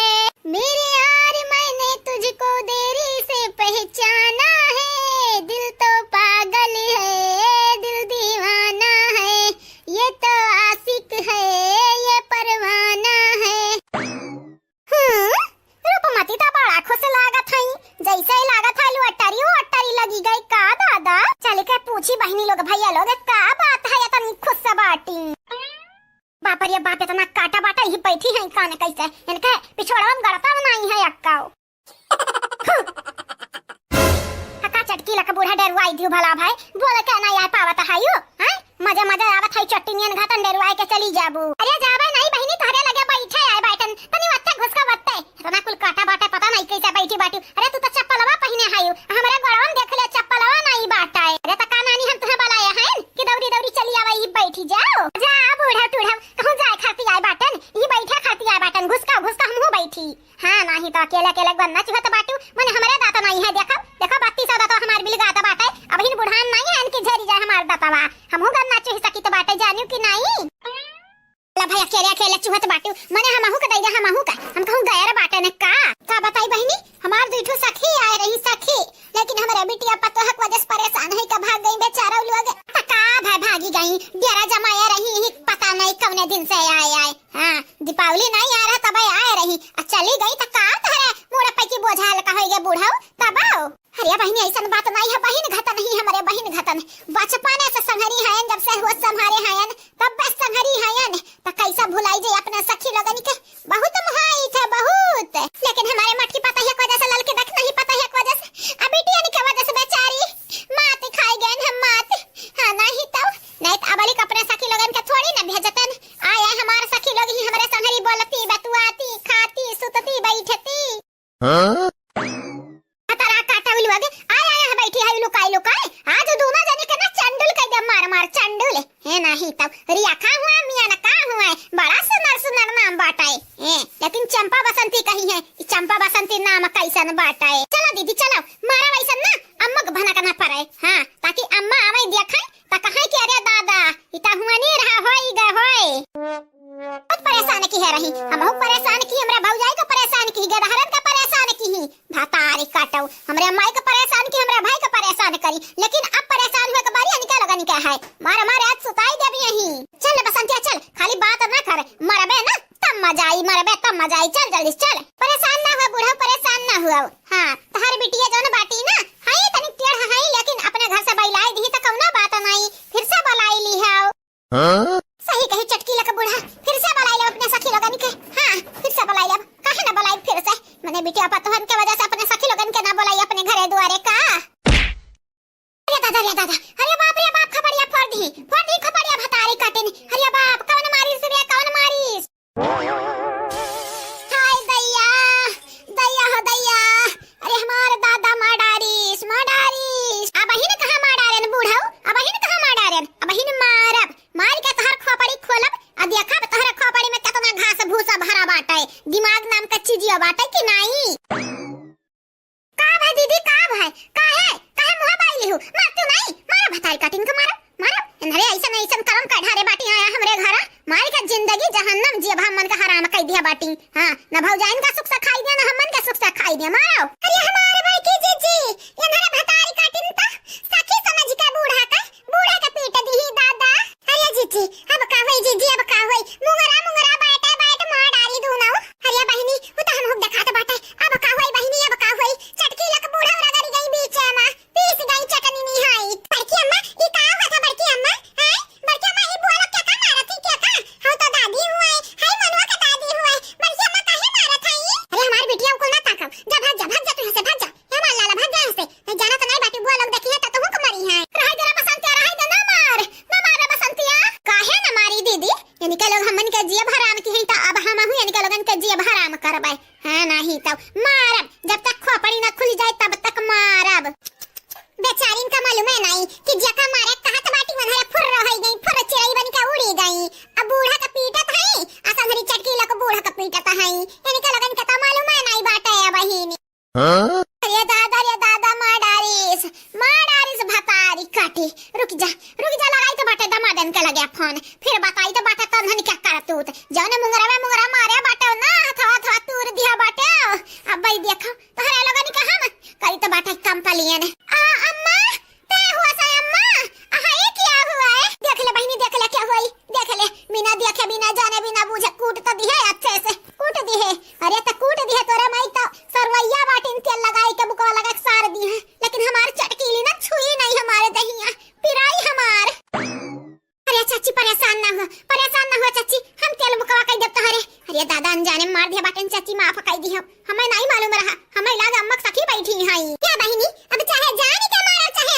मेरे यार मैंने तुझको देरी से पहचाना है, दिल तो पागल है, दिल दीवाना है, ये तो आशिक है, ये परवाना है। हम्म, रूपमती त बड़ा खुश लागत हई, जैसे ही लागत है लुअटरी वोटरी लगी गई का दादा। चल के पूछी बहिनी लोग भैया लोग का बात है इतनी खुश बाटी। बाप रे बाप, इतना काटा बाटा ही बैठी है कान कैसे, इनके पिछोड़वा में गड़ता बनाई है अक्काओ। हका चट बूढ़ा डेरुआइ दिहु भला भाई, बोल के नाहीं आइ पावत हयू, हैं? मजा मजा आवत है चट्टी नियन घातन डेरुआइ के चली जाबू। अरे जाबे नाहीं बहिनी, तोहरे लगे बैठे आए बाटन, तनी वत्ते घुसका वत्ते। इतना कुल काटा बाटे, पता नाहीं कैसे बैठी बाटू। अरे तू तो चप्पलवा पहिने हयू, हमरे गोड़वन देख ले चप्पलवा नाहीं बाटे। अरे त का नानी हम तुहे बलाए हैं कि दौरी दौरी चली आवा, ई बैठी जाओ। जा बूढ़ा टूढ़ा, कहूँ जाए खाती आए बाटन, ई बैठे खाती आए बाटन, घुसका घुसका हमहू बैठी। हाँ, नाहीं तो अकेले अकेले गन्ना चुहत बाटू, मने हमरे दाँत नाहीं है, देखो, देखो, बत्तीस सौ दाँत हमार बिलगात बाटे, अबहिन बुढ़ान नाहीं है, इनकी झरी जाए हमार दाँतवा, हमहू गन्ना चुहि सकी तो बाटे, जानियो कि नाहीं? ला भाई, अकेले अकेले चुहत बाटू, मने हमहू के दैया, हमहू का, हम कहूँ गैर बाटे न का? का बताई बहिनी, हमार दुई ठो सखी आए रही, सखी, लेकिन हमरे बिटिया पतोह के वजह से परेशान है, का भाग गई बेचारा उ लोग। त का भाई, भागी गई, डेरा जमाए रही, ही पता नाहीं कौने दिन से आए आए। हाँ, दीपावली नाहीं आ रहा तब आए रही, आ चली गई त का तोहरे मूड़ पे की बोझा हल्का होइगे बूढ़ऊ, तब आओ। अरे बहिनी, ऐसन बात नाहीं है, बहिन घतन ही हमरे बहिन घतन, बचपने से संघरी हयन, जब से होश संभारे हयन, तब बस संघरी हयन, त कैसा भुलाई जाए अपने सखी लोगन के, बहुत मोहाई थे, बहुत। लेकिन हमारे मटकी पता है वजह से, ललकी देख नहीं पता है वजह से, अब बिटियन के वजह से बेचारी मात खाई गए हम मात। हाँ, नाहीं तो, नाहीं तो अबलिक अपने सखी लोगन के थोड़ी न भेजतन। आए, आए, हमार सखी लोग ही हमरे संघरी बोलती, बतुआती, खाती, सुतती, बैठती। हाँ? हतारा काटा उलुआ गे, आए, आए, यहाँ बैठी है लुकाई, लुकाई। आज दोनों जने के ना चंडुल कह दे, मार, मार, चंडुल। हे नाहीं तब, रिया का हुआ, मिया ना का हुआ, बड़ा सुनर, सुनर नाम बाटे। ए, लेकिन चंपा बसंती कही है, ई चंपा बसंती नाम कैसन बाटे? चलो दीदी, चलो, मारा वैसन ना, अम्मा के भनक ना पड़े। हाँ, ताकि अम्मा आवे देखे, त कहे कि अरे दादा, ई त हुआ नहीं रहा, होई गे होई। बहुत परेशान की है रही, हमहू परेशान की, हमरा भौजाई का परेशान की, गदहरन का परेशान की ही, भतारी काटो, हमरे माई का परेशान की, हमरा भाई का परेशान करी, लेकिन अब परेशान हुए के बारी अनिका लगन के है, मार मार आज सुताई देबी यहीं। चल बसंतिया चल, खाली बात ना कर, मरबे ना तब मजा आई, मरबे तब मजा आई, चल जल्दी से चल। परेशान ना हुआ बूढ़ा, परेशान ना हुआ। हाँ, तोहर बिटिया जौन बाटी ना, हई तनी टेढ़ हई, लेकिन अपने घर से बैलाई दिही त कौनो बात नाई, फिर से बलाई ली है। हाँ? सही कही चटकी लक बूढ़ा, फिर से बलाई लेब अपने सखी लोगन के। हाँ, फिर से बलाई लेब, काहे ना बलाई फिर से? मने बिटिया पतोहन के वजह से अपने सखी लोगन के ना बलाई अपने घरे दुआरे का? अरे दादा, अरे दादा, अरे बाप रे बाप, खपड़िया फोड़ दी, फोड़ दी खपड़िया भतारी काटिन। अरे बाप, कौन मारिस रे, कौन मारिस? हाय दैया, दैया हो दैया, अरे हमार दादा मार डारिस, मार डारिस। अबहिन कहाँ मार डारेन बूढ़ऊ, अबहिन कहाँ मार डारेन, अबहिन मारब, मार के तोहर खोपड़ी खोलब, आ देखब तोहरे खोपड़ी में केतना घास भूसा भरा बाटे, दिमाग नाम का चीजिया बाटे कि नाई? का भाई दीदी, का भाई, काहे, काहे मुँह बाई लिहू? मार तू नाई, मारा भतारी काटिन के मारा, मारा। इन्हरे ऐसन, ऐसन करम का ढारे बाटी आया हमरे घरा, मार के जिंदगी जहन्नम जियब हमन का हराम कई दिया बाटी। हाँ, न भौजाइन का सुख से खाई दिया, न हमन का सुख से खाई दिया, मारो। अरे हमार भाई की जीजी, इन्हरे भतारी काटिन त सखी समझ के बूढ़ा का बूढ़ा के पीट दिही दादा। अरे जीजी, अब का होई जीजी, अब का होई? मुंगरा मुंगरा बैठे बैठ मार डारी दूनो। अरे बहिनी, उ त हमहू देखात बाटे। अब का होई बहिनी, अब का होई? चटकी लक बूढ़ा रगड़ी गई बीच में, पीस गई चटनी निहाई। बड़की अम्मा, ई का हुआ था बड़की अम्मा? हैं? बड़की अम्मा, ई बोला क्या का मारत ही क्या का? हम तो दादी हुए, हाय मनुआ के दादी हुए। बड़की अम्मा काहे मारत है ई? अरे हमार बिटिया को ना ताकब। जा भाग जा, भाग जा तू यहाँ से, भाग जा। ए हमार लाला, भाग जा यहाँ से। नहीं जाना तो नहीं बाटी, बुआ लोग देखी है तो तुहू को मरी है। रहाई दे रे बसंतिया, रहाई दे, ना मार, ना मार रे बसंतिया। काहे ना मारी दीदी? इनके लोग हमन के जियब हराम की है तो अब हमहू इनके लोगन के जियब हराम करबे। हाँ, नहीं तो मारब, जब तक खोपड़ी ना खुल जाए तब तक मारब। बेचारिन का मालूम है नहीं कि जेका मारे कहत बाटी मनहरे फुर्र हो गई, फुर्र चिड़ई बन के उड़ी गई। अब बूढ़ा के पीटत है, आ संघरी चटकी लक बूढ़ा के पीटत है। इनके लोगन के तो मालूम है नहीं बाटे अब बहिनी। हाँ? अरे दादा, रे दादा, मार डारिस, मार डारिस भतारी काटी। रुक जा, रुक जा, लगाई तो बाटे दमादन के लगे फोन, फिर बताई तो बाटे तन्हन क्या करतूत। जौने मुंगरा में मुंगरा मारे बाटे ना, हथवा हथवा तूर दिया बाटे। अब भाई देखो, तोहरे लोगन के हम करी तो बाटे कंप्लेन। आ अम्मा, ते हुआ सा अम्मा, अहा, ये क्या हुआ है? देख ले बहिनी, देख ले क्या हुआ है, देख ले, बिना देखे, बिना जाने, बिना बूझे कूट तो दिहे अच्छे से, कूट दिहे। अरे तो कूट दिहे तोरे माई तो सरवैया बाटिन तेल लगाई के बुकवा लगा के सार दिहे, लेकिन हमार चटकीली ना छुई नहीं हमारे दहिया, पिराई हमार। अरे चाची परेशान ना हुआ, परेशान ना हुआ चाची, हम तेल बुकवा कई देब तोहरे। अरे दादा अनजाने मार दिया बाटिन चाची, माफ कई दिहे, हमें नहीं मालूम रहा, हमें लाग अम्मा के सखी बैठी हैं। क्या बहिनी, अब चाहे जान के मारो चाहे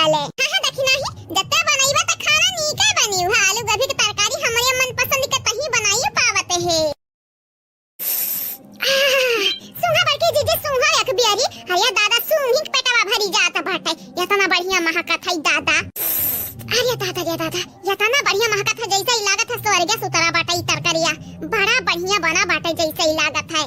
अले। हाँ, हाँ, देखी नाही, जत्ते बनइबा त खाना नीके बनी। उहा आलू गोभी के तरकारी हमरे मन पसंद के तही बनाई पावत है। आह, सूंघा बड़की जीजी, सूंघा एक बियरी। अरे दादा, सूंघी के पेटवा भरी जात बाटे। यतना बढ़िया महकत है दादा। अरे दादा रे दादा, यतना बढ़िया महकत है, जैसे ही लागत है स्वर्ग से उतरा बाटे ई तरकारिया। बड़ा बढ़िया बना बाटे, जैसे ही लागत है।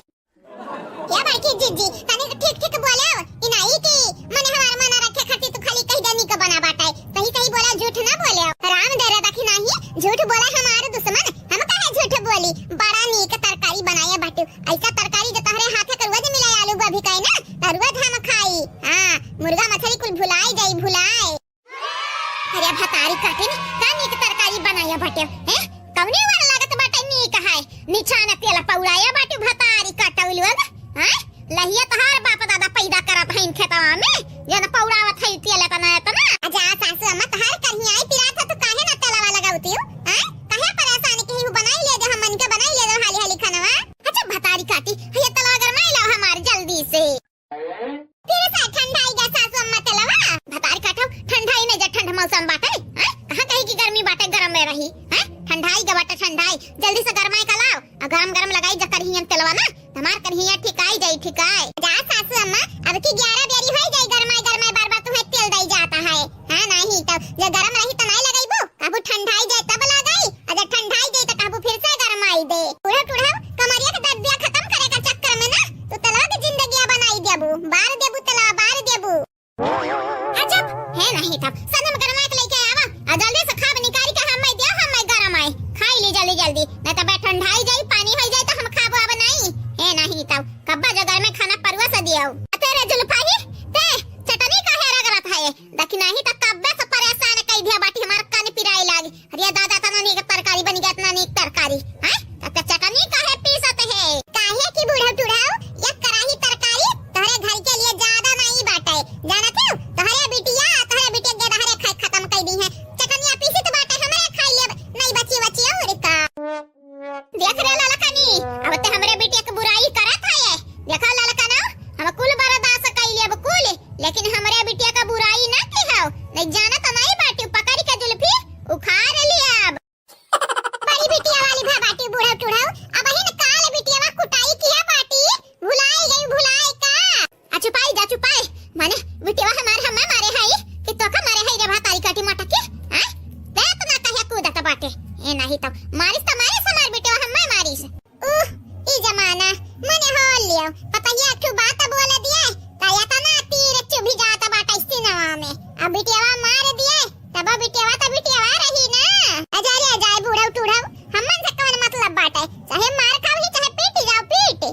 ए बड़की जीजी, तनी ठीक ठीक बोलेव। ई नाई कि मने हमार मन रखे खातिर तू खाली कहि देनी के बना बाटे। सही सही बोला, झूठ ना बोलेव। राम दे रे, देखी नाही, झूठ बोला हमार दुश्मन, हम काहे झूठ बोली? बड़ा नीक तरकारी बनाए बाटू। ऐसा तरकारी जो तोहरे हाथे के रोज मिलाए आलू गोभी का ना, त रोज हम खाई। हाँ, मुर्गा मछली कुल भुलाए जाई, भुलाए। अरे भतारी काटिन, का नीक तरकारी बनाया बाटे, हैं? कवने वाला लागत बाटे नीक है? निछान तेल पौड़ाया बाटे भतारी काटउ लोग, हैं? लहिया तोहार बाप दादा पैदा करत हइन खेतवा में, जन पौड़ावत है तेल एतना एतना। आ जा सासू अम्मा, तोहार करिहाई पिरात है तो काहे ना तेलवा लगावती हो, हैं? काहे परेशान के हू, बनाई ले दे, हमन के बनाई ले दे हाली हाली खानवा। अच्छा भतारी काटी, ये तेलवा गरमाई लाओ हमार जल्दी से। फिर से ठंडाई गा सासू अम्मा तेलवा। भतारी काटो, ठंडाई नहीं जा, ठंड मौसम बाटे, हैं? कहाँ कही कि गर्मी बाटे, गरम में रही, हैं? ठंडाई गा बाटे, ठंडाई, जल्दी से गरमाई का लाओ, आ गरम गरम लगाई जा करिहिया में तेलवा ना, हमार करिहिया ठिकाई जाई, ठिकाई। जा सासू अम्मा, अब की ग्यारह बेरी होई जाई, गरमाई गरमाई बार बार तुम्हें तेल दई जाता है, हाँ? नहीं तो जो गरम रही तो नहीं लगाईबू, कहबू ठंडाई जाए तब लगाई, अगर ठंडाई जाए तो कहबू फिर से गरमाई दे। उड़ाव टुड़ाव, कमरिया के दर्दिया खत्म करे का चक्कर में ना तू तेलवा के जिंदगिया बनाई देबू, बार देबू तेलवा, बार देबू। अजब है नहीं तब, सनम गरमाए के लेके आवा, आ जल्दी से खाब निकारी के हम्मे दियो, हम्मे गरमाए, खाई ली जल्दी जल्दी, नहीं तो बे ठंडाई जाई, पानी होई जाई तो हम खाबो अब नहीं। है नहीं तब, कब्बा जो गरमे खाना परुआ से दियो। आ तेरे जुल्फा ही, ते चटनी काहे रगड़त है? देखी नाही त कब्बे से परेशान कई दिया बाटी, हमार कान पिराए लागी। अरे दादा, तना नीक तरकारी बनी गया, इतना नीक तरकारी, हैं? त, त चटनी काहे पीसत है? काहे कि बूढ़ऊ टुढ़ऊ, एक कराही तरकारी तोहरे घर के लिए ज्यादा नहीं बाटे, जानत हो? तोहरे बिटिया, तोहरे बिटिया के तोहरे खाए खत्म कई दी है। चटनिया पीसी तो बाटे, हमरे खाई लेब, नहीं बची बची और का। देख रे ललकनी, अब ते हमरे बिटिया के बुराई करत है। देखा ललकना, हम कुल बर्दाश्त कई लेब कुल, लेकिन हमरे बिटिया के बुराई ना किहो। नहीं जानत नहीं बाटी, पकड़ के जुल्फी उखाड़ लियाब। बड़ी बिटिया वाली भा बाटी बूढ़ऊ टुढ़ऊ, अबहिन काल बिटियावा कुटाई किहा बाटी, भुलाई गई भुलाई का? आ चुपाई जा चुपाई, माने बिटियावा हमार हम्मे मारे हई कि तोका मारे हई रे भतारी काटी मटकी, हैं? ते इतना कहे कूदत बाटे, ए नाही तो मारिस तो मारिस हमार बिटियावा हम्मे मारिस। उह, ई जमाना, मने हो लियो, पतहिया एक ठो बात बोल दिए, त एतना तीर चुभी जात बाटे सीनवा में। अब बिटियावा मार दिए, तब बिटियावा त बिटियावा रही ना। अजा रे अजा, बूढ़ऊ टूढ़ऊ, हमन से कवन मतलब बाटे? चाहे मार खाओ ही, चाहे पीट जाओ, पीट।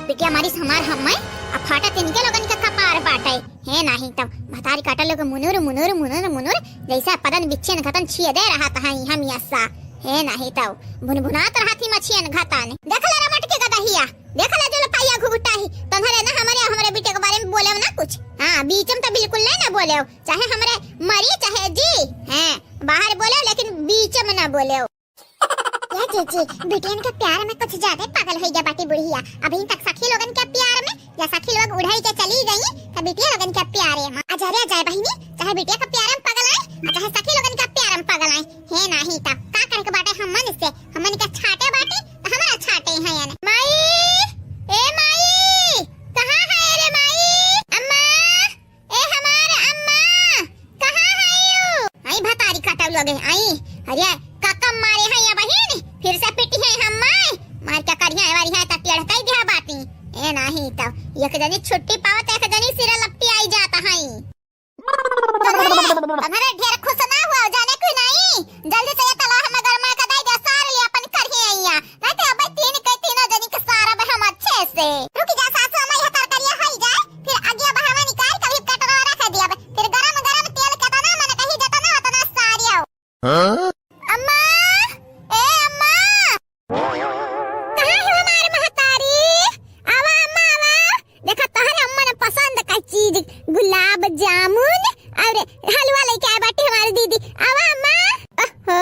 बिटिया मारिस हमार हम्मे, आ फाटत इनके लोगन के कपार बाटे। हे नाही तब, भतारी काटल लोग मुनुर, मुनुर, मुनुर, मुनुर, जैसे पदन बिच्छेन घतन छिए दे रहत हई हम यस्सा। हे नाही तब, भुनभुनात रहत ही मछियन घतन। देख ले रे मटके का दहिया, देख ले जुल्फाइया घुघुटाही, तन्हरे ना हमरे, हमरे बिटिया के बारे में बोले ना कुछ। हाँ, बीच में तो बिल्कुल नहीं ना बोले, चाहे हमरे मरी चाहे जी, हैं, बाहर बोले लेकिन बीच में ना बोले। या जीजी, बिटियन के प्यार में कुछ ज्यादा पागल हो गया बाटी बुढ़िया। अभी तक सखी लोगन के प्यार में, या सखी लोग उड़ाई के चली गई, त बिटिया लोगन के प्यारे में। अजरे अजय बहिनी, चाहे बिटिया के प्यार में पागल आए, और चाहे सखी लोगन के प्यार में पागल आए, हे नाही त का करे के बाटे हमन से, हमन के छाटे बाटे, त हमरा छाटे हैं यानी। माई, ए माई, कहाँ है रे माई? अम्मा, ए हमार अम्मा, कहाँ हइउ? आई भतारी काटउ लोगे, आई। अरे, कक्का मारे हैं या बहिन, फिर से पिटी हैं हम माई। मार के करिया, वारी हैं, त टेढ़ कई दिया बाटी। ए नाही त, एक जनी छुट्टी पावत, एक जनी सिरा लपटी आई जात हई। तन्हरे, तन्हरे ढेर खुश ना हुआ, जाने कोई नहीं। जल्दी से ये तलवा हमें गरमा के दे दे, सार ले अपन करिया। नहीं तो अबे तीन के तीनों जनी के सारब हम अच्छे से। रुक जा सासू अम्मा, यह तरकारिया होई जाए, फिर अगिया बहावे निकाल के अभी कटोरा रख दिया, फिर गरम गरम तेल के तना मन कही जतना उतना सारियो। हाँ? अम्मा, ए अम्मा, कहाँ हो हमारे महतारी? आवा अम्मा, आवा। देखा तोहरे अम्मा ने पसंद का चीज, गुलाब जामुन और हलवा लेके आए बाटी हमारी दीदी। आवा अम्मा। ओहो,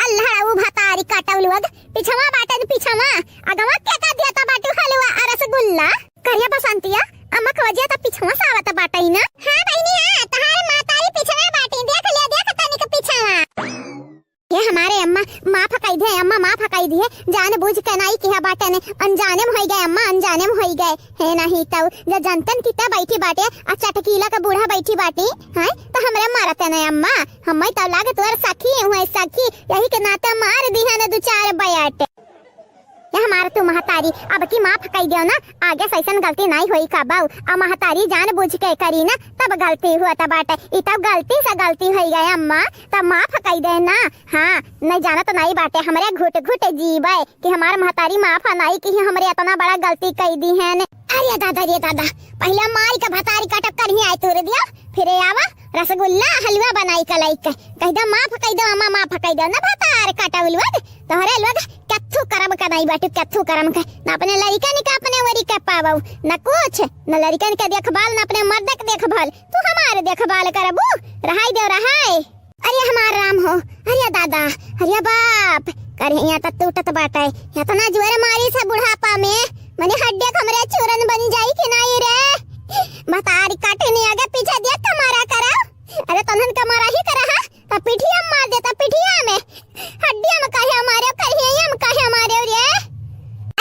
अल्लाह उ भतारी काटउ लोग, पिछवा बाटे न पिछवा, अगवा के का दिया ता बाटी हलवा और रसगुल्ला। करिया बसंतिया, अम्मा खवजिया ता पिछवा से आवत बाटे ना। हाँ बहिनी हाँ, तोहार महतारी तउ जब जनतन की तब बैठी बाटे, आ चटकीला का बूढ़ा बैठी बाटी, हैं, तो हमरे मारते न अम्मा, हम्मे तउ लागे तोर सखी हुए, सखी, यही के नाते मार दिहन दू चार बयाटे। ये हमार तू महतारी, अब की माफ कई देव ना, आगे से ऐसन गलती नाई होई कबहू। आ महतारी जान बूझ के करी ना, तब गलती हुआ त बाटे, ई तब गलती से गलती होई गए अम्मा, तब माफ कई दे ना। हाँ, नहीं जानत नाई बाटे, हमरे घुट घुट जीवे कि हमार महतारी माफ नाई की हमरे इतना बड़ा गलती कई दिहन। अरे दादा रे दादा, पहले मारी के भतारी कटक करही आए तोर दिया, फिर आवा रसगुल्ला हलवा बनाई के लइके कह दो माफ कह दो अम्मा, माफ कह दो ना भतार कटौल लोग, तोहरे लोग कत्थू करम का नाई बाटू, कत्थू करम का ना अपने लड़िकन का अपने वरी के पावो, न कुछ, न लड़िकन के देखभाल, न अपने मर्द के देखभाल। तू हमार देखभाल करबू, रहाई देव रहाई। अरे हमार राम हो, अरे दादा, अरे बाप, करिया त टूटत बाटे, इतना जोर मारी से बुढ़ापा में, मने हड्डिया हमरे चूरन बनी जाई कि नाई रे? भतारी काटे नहीं आगे पीछे दिया कमारा करा, अरे तनहन कमारा ही करा हा, त पिठिया में मार देता, पिठिया में, हड्डिया में काहे मारे, करिया में काहे मारे रे?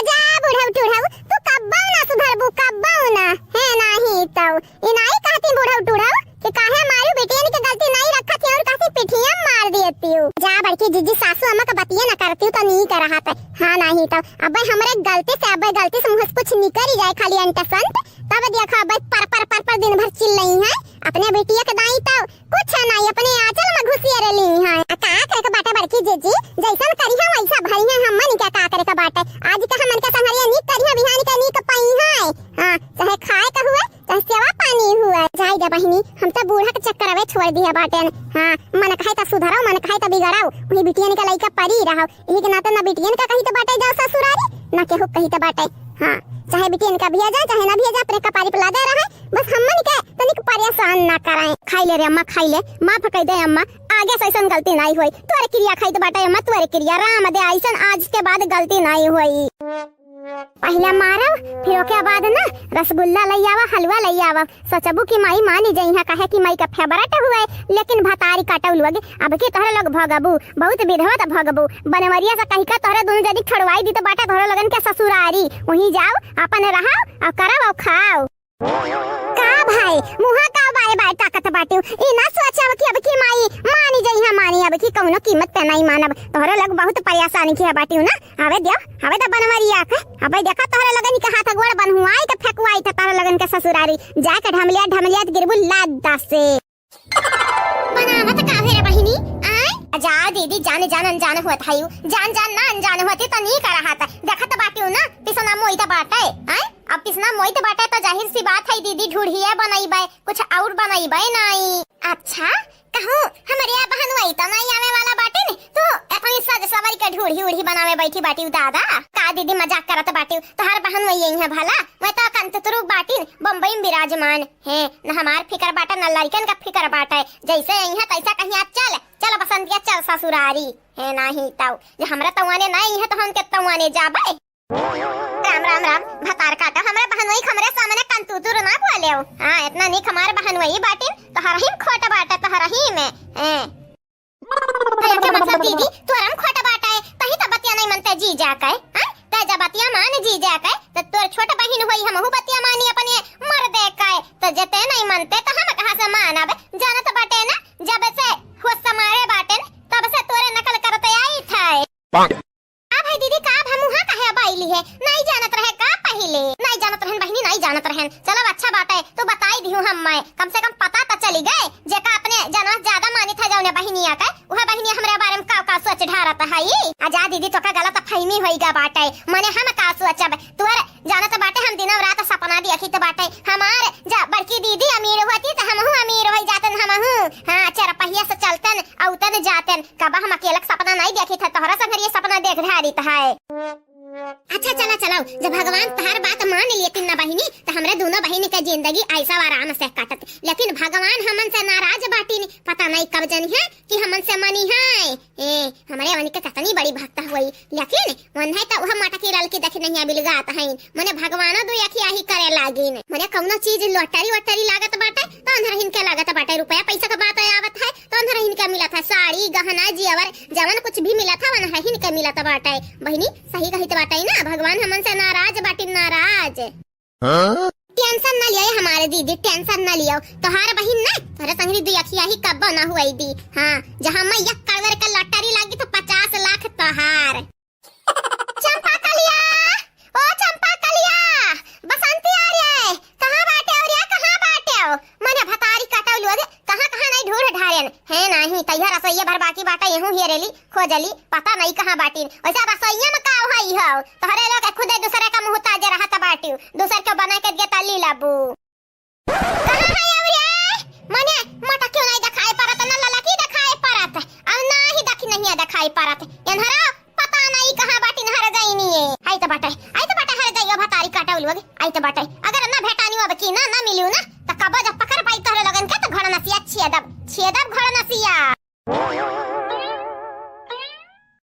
अजा बुढ़ऊ टूढ़ऊ, तू कब्बो ना सुधरबू, कब्बो ना, है नाही तऊ। ई नाई कहती बुढ़ऊ टूढ़ऊ कि काहे मारू बिटियन के गलती नाई रखत ही और कहती पिठिया मार देती हूँ। जा बड़की जीजी सासू अम्मा का बतिये न करती हूँ तो नीक रहत। हाँ नाही तो अबे हमरे गलती से, अबे गलती से मुँह से कुछ निकल ही जाए खाली अंट संट, तब देखो अबे पर पर पर पर दिन भर चिल्लई है अपने बिटिया के दाई तो कुछ नाई अपने आंचल में घुसियर ली है। आ का करे के बाटे बड़की जीजी, जैसन करी है वैसा भरी है, हमन के का करे के बाटे। आज के हमन के संघरिया नीक करी है, बिहान के नीक पई है। हाँ, चाहे खाए का हुए चाहे सेवा पानी हुआ। जाई दे बहिनी, हम तो बूढ़ा के चक्कर अबे छोड़ दिया बाटेन। हाँ, मन कहे तो सुधराओ, मन कहे तो बिगड़ाओ, वही बिटियन के लइका परी रहो। यही के नाते ना बिटियन का कही तो बाटे जाओ ससुरारी, ना केहू कही तो बाटे। हाँ, चाहे बिटियन का भेजा, चाहे ना भेजा, अपने कपारी पे लादे रहे, बस हमन के तनिक परेशान ना कराए। खाई ले रे अम्मा, खाई ले, माफ कह दे अम्मा, आगे से ऐसन गलती नाई होई। तोरे क्रिया खाई तो बाटे अम्मा, तोरे क्रिया राम दे, ऐसन आज के बाद गलती नाई होई। पहले मारब, फिर ओके बाद ना रसगुल्ला लई आवा, हलवा लई आवा। सोचबू कि माई मानी जइहा, काहे कि माई का फेवरेट हुए, लेकिन भतारी काटौ लोग, अब की तोहरे लोग भोगबू, बहुत विधवत भोगबू। बनवरिया से कहि के तोहरे दोनों जनी छोड़वाई दी तो बाटे तोहरे लोगन के ससुरारी, वहीं जाओ, अपन रहो, और करब और खाओ। का भाई, मुहा का बाय बाय ताकत बाटिउ? ई ना सोचब कि अब की माई मानी जइहा, मानी अब की कौनो कीमत पे नहीं मानब। तोहरे लोग बहुत परेशान किया बाटिउ ना। आवे दियो, आवे द बनवरिया के। अबे देखा तोहरे लोगन के हाथ गोड़ बनहुआई के फेंकुआई थे तोहरे लोगन के ससुरारी। जाके ढमलिया, ढमलिया त गिरबू लादा से। बनावत का है रे बहिनी? आय? जा दीदी, जाने जान अनजान होत हयू। जान जान ना अनजान होती तो नी करा हाथ। देखत बाटिउ ना, पिसना मोइत बाटे। आय? अब पिसना मोइत बाटे तो जाहिर सी बात है दीदी, ढूढ़िया बनइबे, कुछ और बनइबे नाई। अच्छा, कहूँ हमरे बहन वही तो नहीं आवे वाला बाटे ने, तू अपनी सज सवारी के ढूढ़ी उढ़ी बनावे बैठी बाटी दादा। का दीदी मजाक करत बाटी? तोहार बहन वही यही है भला, मैं तो कंतुतरू बाटी, बम्बई में विराजमान है। न हमार फिकर बाटे, न लड़कन का फिकर बाटे, जैसे यही है तैसा कहीं आप चल, चल बसंतिया चल ससुरारी है, नाही तौ जे हमरा तौआने नहीं है तो हम के तौआने जाबे। राम राम राम, भतार काटा, हमरे बहनोई हमरे सामने कंतूतुर ना बोलेउ। हाँ, इतना नीक हमारे बहनोई बाटिन, तोहरही में खोट बाटे, तोहरही में। हैं। कहे के मतलब दीदी, तोहरा में खोट बाटे, तही तो बतिया नहीं मनते जीजा के, हाँ? ते जब बतिया मान जीजा के, तो तोर छोट बहिन होई, हमहू बतिया मानी अपने मर्दे के, तो जते नहीं मनते, तो हम कहाँ से मानब? जानत बाटे ना, जब से होश समारे बाटे न, तब से तोरे नकल करते आई थे। का भाई दीदी, का अब हम उहाँ काहे अब आइली है? नाई जानत रहे का पहिले? नाई जानत रहन बहिनी, नाई जानत रहन। चलो अच्छा बाटे, तू बताई दिहू हम मैं। कम से कम पता तो चली गए। जेका अपने जनवा से ज्यादा मानित है जौने बहिनिया के, उहे बहिनिया हमरे बारे में का का सोच ढारत हई। आ जा दीदी, तोका गलत फहमी होई गा बाटे। मने हम का सोचब? तोर जानत बाटे हम दिनव रात सपना देखित बाटे। हमार जा बड़की दीदी अमीर होती त हमहू अमीर होई जातन हमहू। हाँ, चरपहिया से चलतन, औतन जातन। कब हम अकेलक सपना नाई देखित है, तोहरा संघरिया सपना देख ढारित है। अच्छा चला चलाओ, जब भगवान तहार बात मान लेतिन ना बहिनी, त हमरे दोनों बहिनी के जिंदगी ऐसा आराम से कटत। लेकिन भगवान हमन से नाराज बाटिन, पता नहीं कब जनी है कि हमन से मनी है। ए, हमरे वनी के कितनी बड़ी भक्त हुई, लेकिन मन है तो वह मटकी रल के देख नहीं बिलगात है। मने भगवानो दो अखिया ही करे लागिन। मने कौनो चीज लॉटरी वॉटरी लागत बाटे, तो अंधरहिन के लागत बाटे। रुपया पैसा के बात आवत है, तो अंधरहिन के मिलत है। साड़ी, गहना, जेवर, जवन कुछ भी मिलत है, अंधरहिन के मिलत बाटे। बहिनी, सही कहित बाटे ना, भगवान हमन से नाराज बाटिन, नाराज। हाँ? टेंशन ना लियो हमारे दीदी, टेंशन ना लियो। तोहार बहिन ना, तोहरे संगरी दुई अखिया ही कब्बो ना हुई दी। हाँ, जहाँ मैं एक करोड़ का लॉटरी लागी तो पचास लाख तोहार। चंपा कलिया, ओ चंपा कलिया, बसंती आ रे, कहाँ बाटे हो रे, कहाँ बाटे हो? मने भतारी कटौलू, अरे कहाँ कहाँ नहीं ढूंढ ढारेन, है नहीं, तैयार रसोइया भर बाकी बाटे, यहूँ हेरेली, खोजली, पता नहीं कहाँ बाटिन। वैसे रसोइया में का होई हो? तोहरे लोग खुदे दूसरे का मुहताज रहत बाटिउ, दूसर के बना के दिया तली लाबू। कहाँ है अउरिया? मने मोटा क्यों नहीं दिखाई पड़त, ना ललकी दिखाई पड़त, और ना ही दखिनहिया दिखाई पड़त। एन्हरा पता नहीं कहाँ बाटिन, हर गइनी है। आई तो बाटे, आई तो बाटे हर जाइयो भतारी काटौ लोग, आई तो बाटे। अगर ना भेटानी अब की ना, ना मिलियो ना, तो कबो जब पकड़ पाई तोहरे लोगन के, तो घोड़ा नसिया छेदब, छेदब घोड़ा नसिया।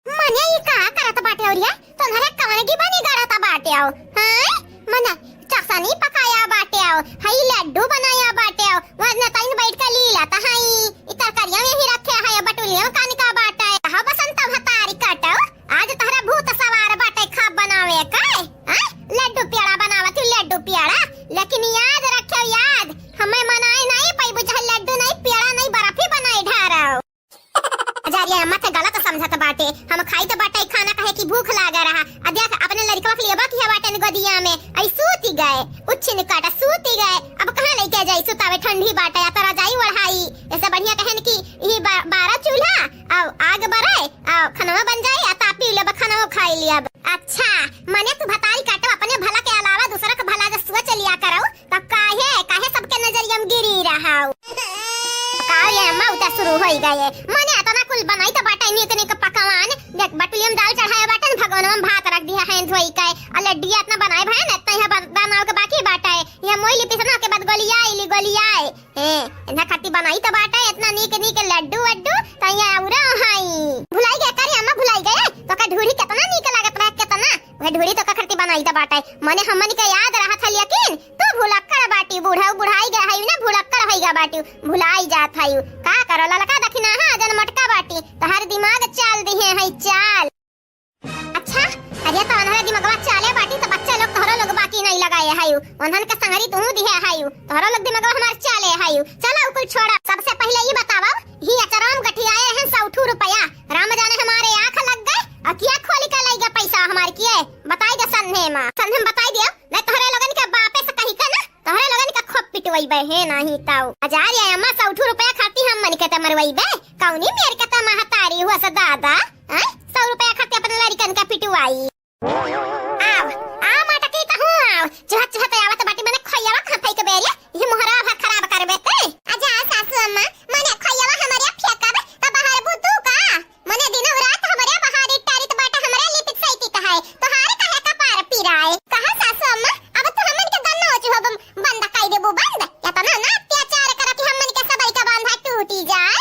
मने ई का करत बाटे अउरिया? तोहरे कवन की बनी गड़त बाटे हो? हैं? मने चसनी पकाया बाटे हो, हई लड्डू बनाया बाटे हो, वरना तइन बैठ के लीला त हई। ई तरकारिया में ही रखे है, बटुलिया में कान का बाटे। कहा बसंत भतारी काटो, आज तोहरा भूत सवार बाटे खा बनावे के। हैं? लड्डू पेड़ा बनावत ही, लड्डू पेड़ा। लेकिन याद रखे, याद, हमें मनाए नहीं पाई, बुझा लड्डू नहीं, पेड़ा नहीं, बर्फी बनाए ढारो। अजारिया अम्मा ते गलत समझत बाटे। हम खाई तो बाटे खाना, कहे कि भूख लागा रहा। आ देख, अपने लड़कवा के लिए बाकी है बाटे गोदिया में, आई सूती गए, उच्छिन काटा सूती गए। अब कहाँ लेके जाई सुतावे, ठंडी बाटे, या तो रजाई ओढ़ाई। ऐसे बढ़िया कहन कि ई बा-, बारह चूल्हा, आ आग बरे, आ खनवा बन जाई, आ तापी लेब, खनवा खाई लियब। अच्छा, मने तू भतारी काटो, अपने भला के अलावा दूसरा के भला जो सोच लिया करो। तब काहे, काहे सबके नजरिया में गिरी रहौ? का ये अम्मा, उता शुरू होई गए। मने अतना कुल बनाई तो बाटे नीक नीक पकवान। देख, बटुलिया में दाल चढ़ाए बाटे न, भगोनवा में भात रख दिया है धोई के। आ लड्डिया अतना बनाए भए न, इतना यहाँ बन-, बनावे के बाकी बाटे। यहाँ मोइली पिसना के बाद गोलियाई ली, गोलियाई। ए, इतना खट्टी बनाई तो बाटे, इतना नीक नीक लड्डू वड्डू, तो यहाँ उरा हाई। भुलाई गए, करे अम्मा भुलाई गए? तो का ढूढ़ी कितना नीक लागत रहे, कितना। वह ढूढ़ी तो का खट्टी बनाई तो बाटे। मने हमन के याद रहत है, लेकिन तू भुलक्कड़ बाटी, बूढ़ऊ बुढ़ाई गए हई ना, भुलक्कड़ होई गए बाटी, भुलाई जात हई। का करो ललका दखिना, हाँ, जन मटका बाटी, तोहर दिमाग चाल दिहे हई, चाल। अच्छा, अरे तो अनहरे दिमगवा चाले बाटी, तो बच्चा लोग तोहरो लोग बाकी नहीं लगाए हई, उन्हन के संगरी तू दिहे हई, तोहरो लोग दिमगवा हमार चाले हई। चलो कुल छोड़ा, सबसे पहले ये बतावा, ही अचरम गठियाए हैं सौ ठू रुपया, राम जाने हमारे आँख लग गए, अखिया खोली के लई गए पैसा हमार किए, बताई दे सन्ने मा, सन्ने में बताई दियो, नहीं तोहरे लोगन के बापे से कही के ना, तोहरे लोगन के खूब पिटवई बे है नहीं ताऊ। हजार या अम्मा सौ ठू रुपया खाती हम मन के ते मरवई बे, कौनी मेर के ते महतारी हुआ से दादा, हैं? सौ रुपया खाती अपने लड़कन के पिटवाई। आव, आ मटकी कहूँ आव, चुहत चुहत आवत बाटी मने खोइयावा खपई के बेरिया, ये मोहरा भर खराब करबे ते। अच्छा सासू अम्मा, मने खोइयावा हमरे फेंकब, त बहरबू तू का? मने दिनो रात हमरे बहारी टारित बाटे, हमरे लिपित सैती कहाए, तोहार काहे कपार पिराए? कहा सासू अम्मा, अब तू हमन के गन्ना ओचू हो बम-, बंद कई देबू बंद? केतना ना अत्याचार करत ही हमन के सबई के बांधा टूटी जाए।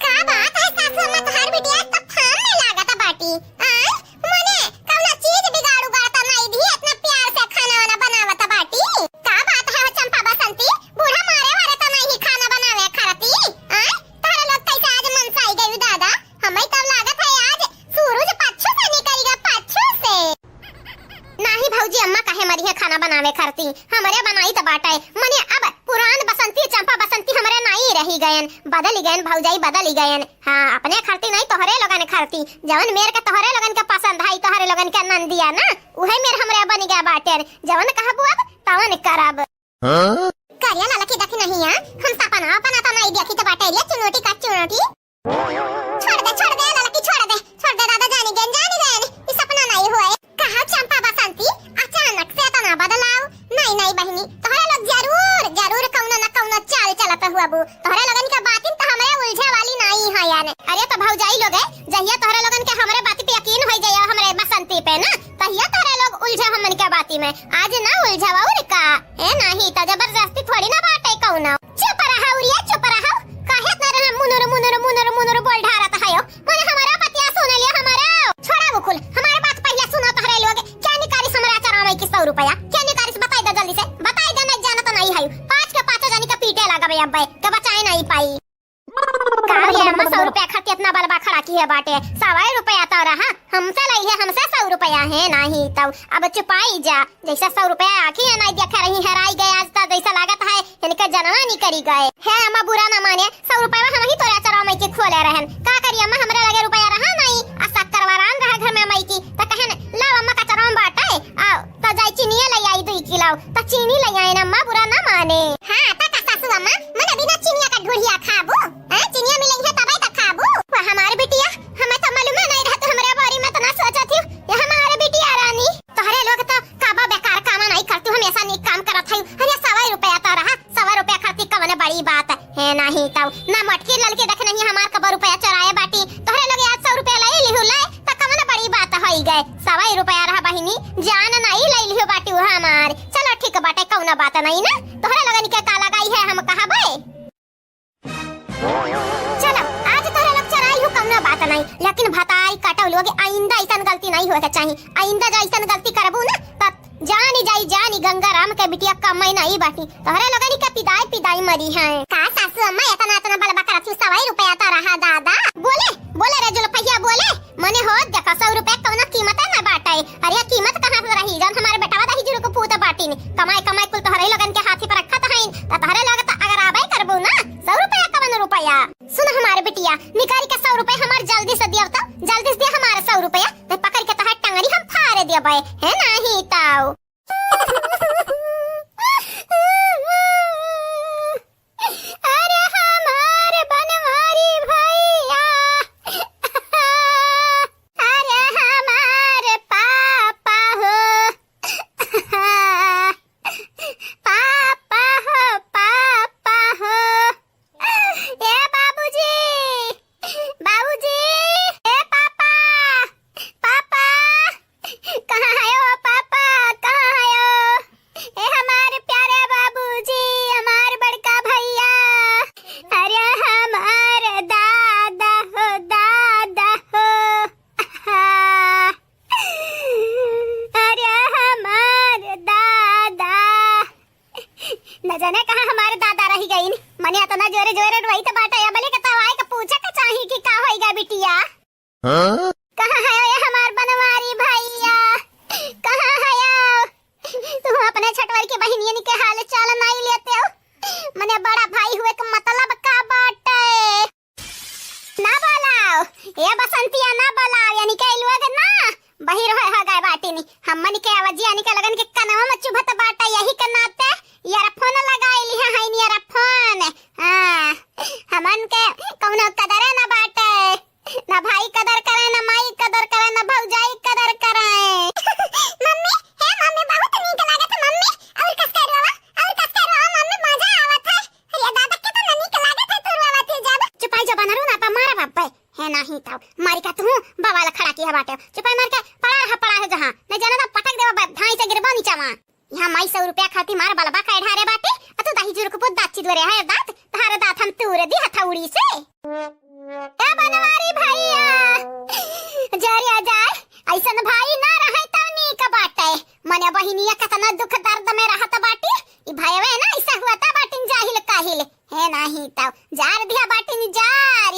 का बात है सासू अम्मा, तोहार बिटिया तो फान में लागत बाटी। आय, मने कौनो चीज बिगाड़ू बाड़ता नहीं धी, इतना प्यार से खाना वाना बनावत बाटी। का बात है हो चंपा बसंती, बूढ़ा मारे वारे तो नहीं खाना बनावे खरती। आय, तोहरे लोग कैसे आज मनसाई गयू दादा? हमें तब लागत है आज सूरज पच्छू से निकल गया, पच्छू से। नाही भौजी, अम्मा काहे मरी है खाना बनावे खरती? हमरे बनाई त बाटे। मने अब पुरान बसंती, चंपा बसंती हमरे नाई रही गयन, बदली गयन भौजाई, बदली गयन। हाँ, अपने खरती नहीं, तोहरे लोगन खरती। जवन मेर के तोहरे लोगन के पसंद है, तोहरे लोगन के नंदिया ना, उहे मेर हमरे बनी गया बाटे। जवन कहबू अब, तवन करब। हाँ? करिया ललकी देखी नहीं है, हम सपना अपना तो नहीं देखी तो बाटे रे चुनौटी का चुनौटी। छोड़ दे, छोड़ दे ललकी, छोड़ दे, छोड़ दे दादा, जानी गन, जानी गन, ई सपना नहीं हुए। कहा चंपा बसंती, अचानक से इतना बदलाव? नहीं, नहीं बहिनी, तोहरे लोग जरूर, जरूर कौनो न कौनो चाल चलत हुआ बू। तोहरे लोगन के बातिन तो हमरे उलझे वाली नहीं है यार। अरे तो भौजाई लोग है, जहिया तोहरे लोगन के हमरे बात पे यकीन हो जाए, हमरे बसंती पे ना, तहिया तोहरे लोग उलझे हमन के बाती में। आज ना उलझावा और का? ए नाही, त जबरदस्ती थोड़ी ना बाटे कौनो। चुप रहा उरिया, चुप रहा। काहे इतना रहा मुनुर, मुनुर, मुनुर, मुनुर बोल ढारत है हो? मने हमारा बतिया सुन लिया हमारा। छोड़ा वो कुल, हमारे बात पहले सुनो तोहरे लोग। क्या निकालिस हमारा चरावे की सौ रुपया? क्या निकालिस बताई दे जल्दी से। बताई दे, नहीं जाना तो नहीं है। पाँच के पाँचों जानी के पीटे लगा बे अब्बे, के बचाए नहीं पाई। का रे अम्मा, सौ रुपया खातिर इतना बलबा खड़ा किहे बाटे? सवाई रुपया तो रहा, हमसे लइहे, हमसे सौ रुपया है नाही तउ। अब चुपाई जा, जैसे सौ रुपया आँखी है नाही देखे रही, हेराई गए आज तक, जैसे लागत है इनके जनवा नहीं करी गए। हे अम्मा, बुरा ना माने, सौ रुपया हम ही तोरे अचरवा मइकी खोले रहन। का करी अम्मा, हमरे लगे रुपया रहा नाही, आ शक्कर वरान रहा घर में मइकी, त कहन, "लाव अम्मा, कचरवा में बाटे, आ, त जाई चीनिया लइ आई दुई किलो।" त चीनी लइ आइन अम्मा, बुरा ना माने। हाँ, त का सासू अम्मा, मने बिना चीनिया का ढुढ़िया खाबू? हैं, चीनिया मिलइहे तबे त खाबू। वाह, हमार बिटिया, हमें त मालूमे नहीं रहत, हमरे बारे में इतना सोचत हिउ। ये हमार बिटिया रानी, तोहरे लोग त काबा बेकार काम नहीं करतू, हमेशा नीक काम करत है। अरे, सवाई रुपया तो रहा, सवा रुपया खातिर कवन बड़ी बात है, नाही तउ। ना मोटकी ललकी देख नहीं हमार कबो रुपया चोराए बाटी। तोहरे लोग आज सौ रुपया लइ लिहू ले, त कवन बड़ी बात होई गए। सवाई रुपया रहा बहिनी, जान नहीं लइ लिहू बाटी उ हमार। चलो ठीक बाटे, कउनो बात नहीं ना। तोहरे लोगन के का लगाई है हम कहबे। चलो, आज तोहरे लोग चोराई हो कउनो बात नहीं, लेकिन भताई कटौ लोग आइंदा ऐसन गलती नहीं होए के चाही। आइंदा जो ऐसन गलती करबू ना, त जानी जाई, जानी गंगा राम के बिटिया कमाई नहीं बाटी। तोहरे लोगनी के पिदाई पिदाई मरी है। का सासू अम्मा, इतना इतना बलबा करत हू, सवाई रुपया तो रहा दादा। बोले, बोले रे जुल्फैया, बोले। मने हो, देखो, सौ रुपया कउनो कीमत न बाटे। अरे, कीमत कहाँ से रही, जौन हमार बेटवा दहिजरू के पूत बाटिन। कमाई कमाई कुल तोहरे लोगन के हाथी पर रखत हईन, त तोहरे लोग त अगर आबे करबू ना, सौ रुपया कवन रुपया। सुन हमार बिटिया, निकारी के सौ रुपया हमार जल्दी से दियो तो, जल्दी से दिया हमार सौ रुपया, नहीं पकड़ के तोहार टंगरी हम फाड़ देबे, है नाही तउ। अरे हमार बनवारी भैया, अरे हमार पापा हो, पापा हो, पापा हो। ए बाबूजी, बाबूजी, ए पापा, पापा, कहाँ है ओ पापा, कहाँ है ओ? ए हमार प्यारे बाबूजी, हमार बड़का भैया, अरे हमार दादा हो, दादा हो। अरे हमार दादा, न जाने कहाँ हमार दादा रहि गइन। मने अतना जोरे जोरे रोइत बाटे, अबले के तवाई के पूछे के चाही कि का होइगा बिटिया। हाँ? कहाँ है ये हमार बनवारी भैया, कहाँ है? तू अपने छटवर के बहिनियन के हाल चाल नहीं लेते हो। मने बड़ा भाई हुए के मतलब का बाटे? ना बोलाओ, ए बसंतिया ना बोलाओ, यानी के लोग ना बहिर होए हो गए बाटिनी। हमन के आवाज यानी के लगन के कनवा में चुभत बाटा, यही के नाते earphone लगाई लिहा हईन, earphone। हाँ, हमन के कौनो कदरे ना बाटे, ना भाई कदर करे, ना माई कदर करे, ना भौजाई कदर करे। मम्मी, हे मम्मी, बहुत नीक लागत है मम्मी, और कस के रोवा, और कस के रोवा मम्मी, मजा आवत है। अरे दादा, केतना नीक लागत है तू रोवत है जब। चुपाई जा बनरू ना, पा मारा बाप बे। है नाही तब। मारी का तू बवाल खड़ा किहे बाटे। चुपाई मार के पड़ा रहा, पड़ा है जहाँ। नहीं जाना तो पटक देवा बे, धाई से गिरबो नीचवा। यहाँ माई सौ रुपया खाती मार बलबा का ढारे बाटे। अ तू दहिजरू के पूत दाँत चिदोरे है दाँत। तोहार दाँत हम तूर दी हथौड़ी से। ए बनवारी भैया, जरिया जाए। ऐसन भाई ना रहे तब नीक बाटे। मने बहिनिया केतना दुख दर्द में रहत बाटी, ई भयवे ना ऐसा हुआ ता बाटिन जाहिल काहिल। हे नाही तब जार दिया बाटिन जार।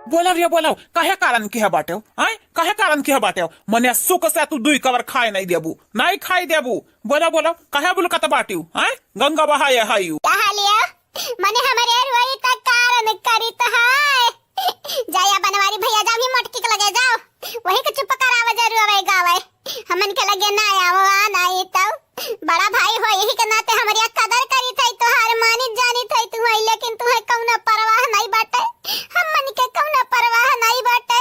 बोला रे बोला, काहे कारण किहे बाटेउ? आय, काहे कारण किहे बाटेउ? मने सुख से तू दुई कवर खाए नहीं देबू, नहीं खाए देबू। बोला बोला, काहे बुलकत बाटिउ? आय, गंगा बहाए हायू। कहा लिया? मने हमरे रोई त कारण करित है। जाया बनवारी भैया, जाओ ही मोटकी के लगे जाओ, वही के चुप करावे जरूर आवे गावे। हमन के लगे ना आवो, आ नाही तब। बड़ा भाई हो, यही के नाते हमरिया कदर करित है, तोहार मानित जानित है तू है, लेकिन तुहे कौनो परवाह नहीं बाटे, हमन के कौनो परवाह नहीं बाटे।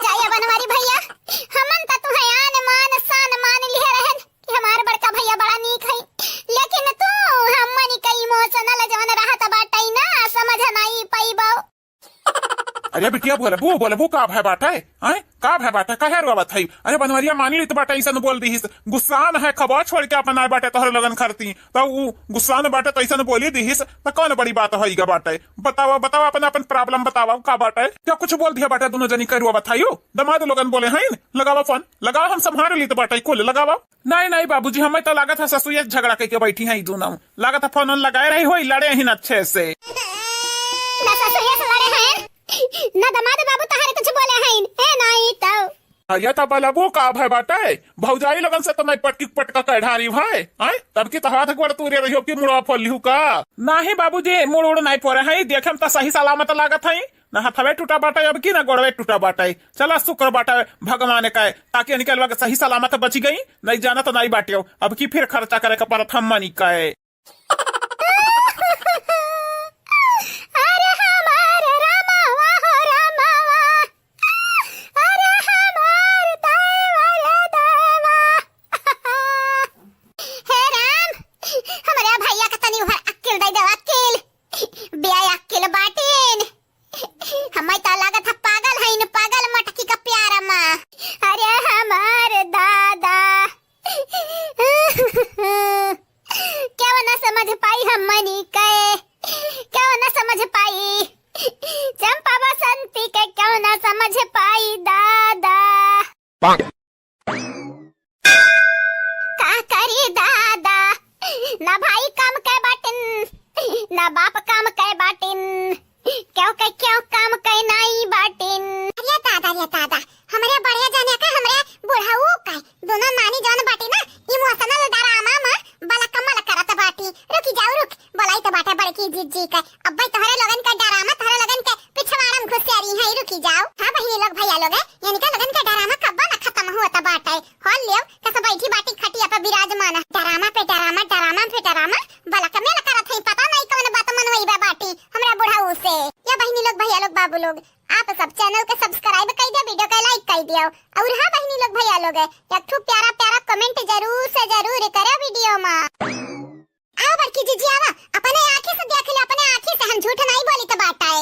जाया बनवारी भैया, हमन त तुहे आन मान शान मान लिहे रहन कि हमार बड़का भैया बड़ा नीक है, लेकिन तू हमनी के emotional जवन रहत बाटे ना, समझ नहीं पइबो। अरे बिटिया, बोलबू, बोलबू, का भय बाटे? हैं? का भय बाटे? काहे रोवत हई? अरे बनवरिया मानी ली त बाटे, अइसन बोल दिहिस। गुस्सान है, खबा छोड़ के अपन आए बाटे तोहरे लोगन खरती। त ऊ गुस्सान बाटे त अइसन बोली दिहिस, त कौन बड़ी बात होई गा बाटे? बतावा, बतावा, अपन, अपन problem बतावा, का बाटे? क्या कुछ बोल दिया बाटे दोनों जनी के रोवत हई? दमाद लोगन बोले हईन, लगावा फोन, लगावा, हम संभाल ली त बाटे, कुल लगावा। नहीं, नहीं बाबूजी, हमें तो लागत है ससुए से झगड़ा करके बैठी हैं ई दोनों। लागत है फोन ओन लगाए रही होई, लड़े हैं अच्छे से। ना ससुए से लड़े हैं, ना दमाद बाबू तहारे कुछ बोले हैं, ए नहीं तो। अरे तो बलबू का भय बाटे, भौजाई लोगन से तो नहीं पटकी पटका के ढारी भाई, हैं? तब की तो हाथ गोड़ तूरे रही हो कि मुड़वा फोड़ लिहू का? नहीं बाबूजी, मुड़ उड़ नहीं फोड़े हैं, देखे में तो सही सलामत लागत है। ना हथवे टूटा बाटे अब की ना गोड़वे टूटा बाटे। चला शुक्र बाटे भगवान का, ताकि इनके लोग सही सलामत बची गई, नहीं जाना तो नहीं बाटे। अब की फिर खर्चा करे का परत हम मनी का। अरे हमार रामवा हो रामवा, अरे हमार दैवा रे दैवा। हे राम, हमरे भैया के तनी उभर अक्किल दे दे, अक्किल। बेअक्किल बाटिन। हमें तो लागत है पागल हईन, पागल मटकी का प्यार मा। अरे हमार दादा। क्यों ना समझ पाई हम मनी के, क्यों ना समझ पाई चंपा बसंती के, क्यों ना समझ पाई दादा। का करी दादा, ना भाई काम के बाटिन, ना बाप काम के बाटिन, क्यों के क्यों काम के नाई बाटिन। अरे दादा, अरे दादा, हमरे बड़े जने का, हमरे बुढ़ऊ का, दोनों नानी जौन बाटी ना, emotional drama मा बलकमल करत बाटी। रुकी जाओ, रुक, बोलाई तो बाटे बड़की जीजी का। अब्बे तोहरे लोगन का डरामा, तोहरे लोगन के पिछवाड़ा में घुसियारी है, रुकी जाओ। हाँ बहिनी लोग, भैया लोग, इनका लोगन का डरामा कब्बा ना खत्म होत बाटे। खोल लियो, कस बैठी बाटी खटिया पे विराजमान। डरामा पे डरामा, डरामा पे डरामा, बलकमेल करत है, पता नहीं कौन बात मन होई बा बाटी हमरा बुढ़ऊ से। या बहिनी लोग, भैया लोग, बाबू लोग, आप सब channel के subscribe कर दियो, video के like कर दियो। और हाँ बहिनी लोग, भैया लोग, एक ठो प्यारा प्यारा comment जरूर से जरूर करो video मा। आओ बड़की जीजी, आवा, अपने आँखी से देख ले, अपने आँखी से, हम झूठ नहीं बोली तो बात आए।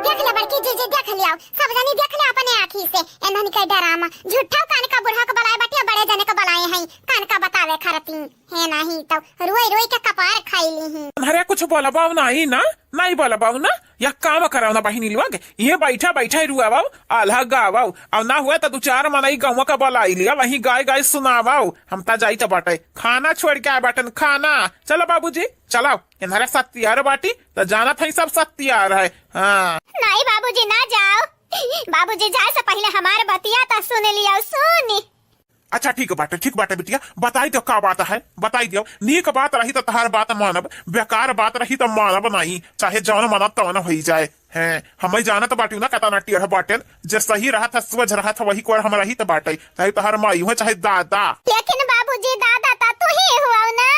देख ले बड़की जीजी, देख ले, आओ, सब जनी देख ले अपने आँखी से, एनहन के डरामा, झूठा कान का बुढ़ा के बलाए बटिया, बड़े जने के बलाए हैं, कान का बतावे खरती, है नहीं तो रोई रोई के कपार खाई ली ही। अरे कुछ बोलबाऊ नहीं ना, नहीं बोलबाऊ ना, या काम कराओ ना बहिनी लोग, ये बैठा बैठा रुआवाओ, आल्हा गावाओ, और ना हुआ तो दो चार मनई गाँव का बुलाई लिया, वहीं गाय गाय सुनावाओ। हम ता जाई तो बाटे, खाना छोड़ के आए बाटन, खाना। चलो बाबूजी, चलो, इन्हरे सत्यार बाटी, तो जानत है सब सत्यार है। हाँ। नहीं बाबूजी, ना जाओ, बाबूजी जाए से पहले हमार बतिया तो सुन लियो, सुन। अच्छा ठीक बाटे, ठीक बाटे बिटिया, बताई दियो का बात है, बताई दियो। नीक बात रही तो तहार बात मानब, बेकार बात रही तो मानब नहीं, चाहे जौन मानब तौन होई जाए। हैं, हमई जानत बाटिउ ना कतना टेढ़ बाटेन, जे सही रहत है, सोझ रहत है, वही कोर हम रहित बाटे, चाहे तहार माई हुए, चाहे दादा। लेकिन बाबूजी, दादा ता तू ही हुआ ना।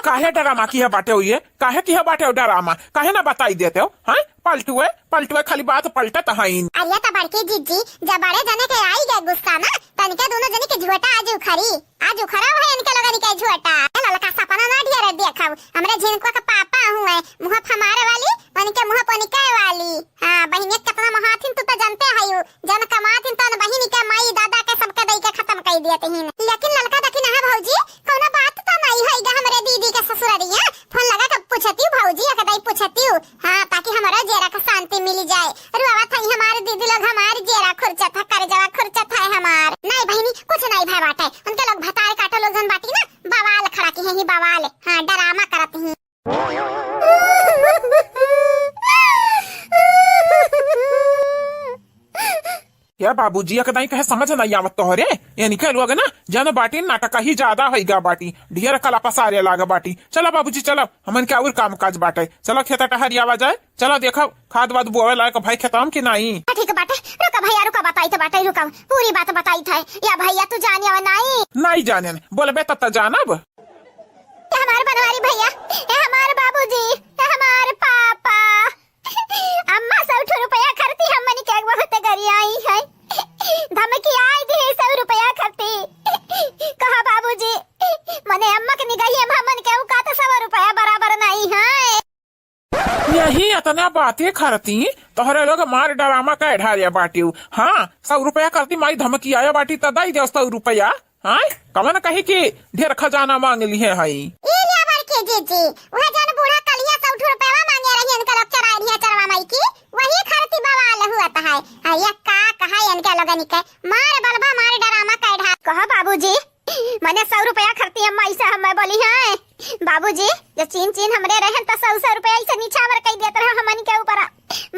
काहे डरामा किहे बाटे हो ये? काहे किहे बाटे हो डरामा? काहे ना बताई देते हो? हैं? पलटुए, पलटुए खाली बात पलटत हईन। अरे त बड़की जीजी, जब बड़े जने के आई गए गुस्सा ना, तनिके दोनों जने के झोटा आज उखरी। आज उखरा है इनके लोगन के झोटा। ए ललका सपना ना ढेर देखब। हमरे झिनकुआ के पापा हुए, मुँह फमारे वाली, उनके मुँह पनिके वाली। हाँ, बहिनिया कितना महाथिन तू तो जानते हयू। जन कमाथिन तन बहिनी के माई दादा के सबके दई के खतम कई दियत हीन। लेकिन ललका देखी ना भौजी, कौनो बात तो नहीं होई गा हमरे दीदी के ससुररिया। फोन लगा के पूछतिउ भौजी, एक दाई पूछतिउ। हाँ, ताकि हमारा जेरा के शांति मिली जाए। रुआवत हई हमार दीदी लोग, हमार जेरा खुरचत है, करेजवा खुरचत है हमार। नहीं बहिनी, कुछ नहीं भय बाटे। उनके लोग भतार काटो लोग जन बाटी ना, बवाल खड़ा की है ही बवाल। हाँ, डरामा करत ही। या बाबूजी, एक दाई कहे समझ नहीं आवत तोहरे। यानी के लोग ना, जन बाटी नाटक ही ज्यादा है गा बाटी, ढेर कला पसारे लाग बाटी। चला बाबूजी, चला, हमन के और काम काज बाटे। चला खेत टहरियावा जाए, चला देखा खाद वाद बोवे लायक भाई खेतम की नाई। ठीक बाटे, रुका भैया, रुका, बताई थे बाटे, रुका, पूरी बात बताई थे। या भैया तू जानियावा नाई? नहीं जाने, बोलबे तब तो जानब। ए हमार बनवारी भैया, ए हमार बाबूजी, ए हमार पापा, अम्मा सौ ठो रुपया खरती हमनी के बहुत गरियाई है, धमकी आई दी सौ रुपया खरती। कहा बाबूजी, मने अम्मा के निगाही में हमन के औकात सौ रुपया बराबर नहीं है। यही अतने का बाते खरती, तोहरे लोग मार डरामा कै ढारे बाटिउ। हाँ, सौ रुपया खरती माई धमकी आया बाटी त दई देउ सौ रुपया। हाँ, कवन कही कि ढेर खजाना मांग लिहे हई। ई लिया बड़की जीजी, वह जन बूढ़ा कलिया सौ रुपया मांगे रही इनका लोग चराई दिया चरवा माई की, वही खरती बवाल हुआ त है। हाँ, ये का कहा इनके लोगन के, मार बलबा मार डरामा कै ढार। कहो बाबूजी, मने सौ रुपया खरती अम्मा ऐसे हमें बोली है। बाबूजी, जो चीन चीन हमरे रहन त सौ सौ रुपया ऐसे निछावर कई देत रहे हमन के ऊपर।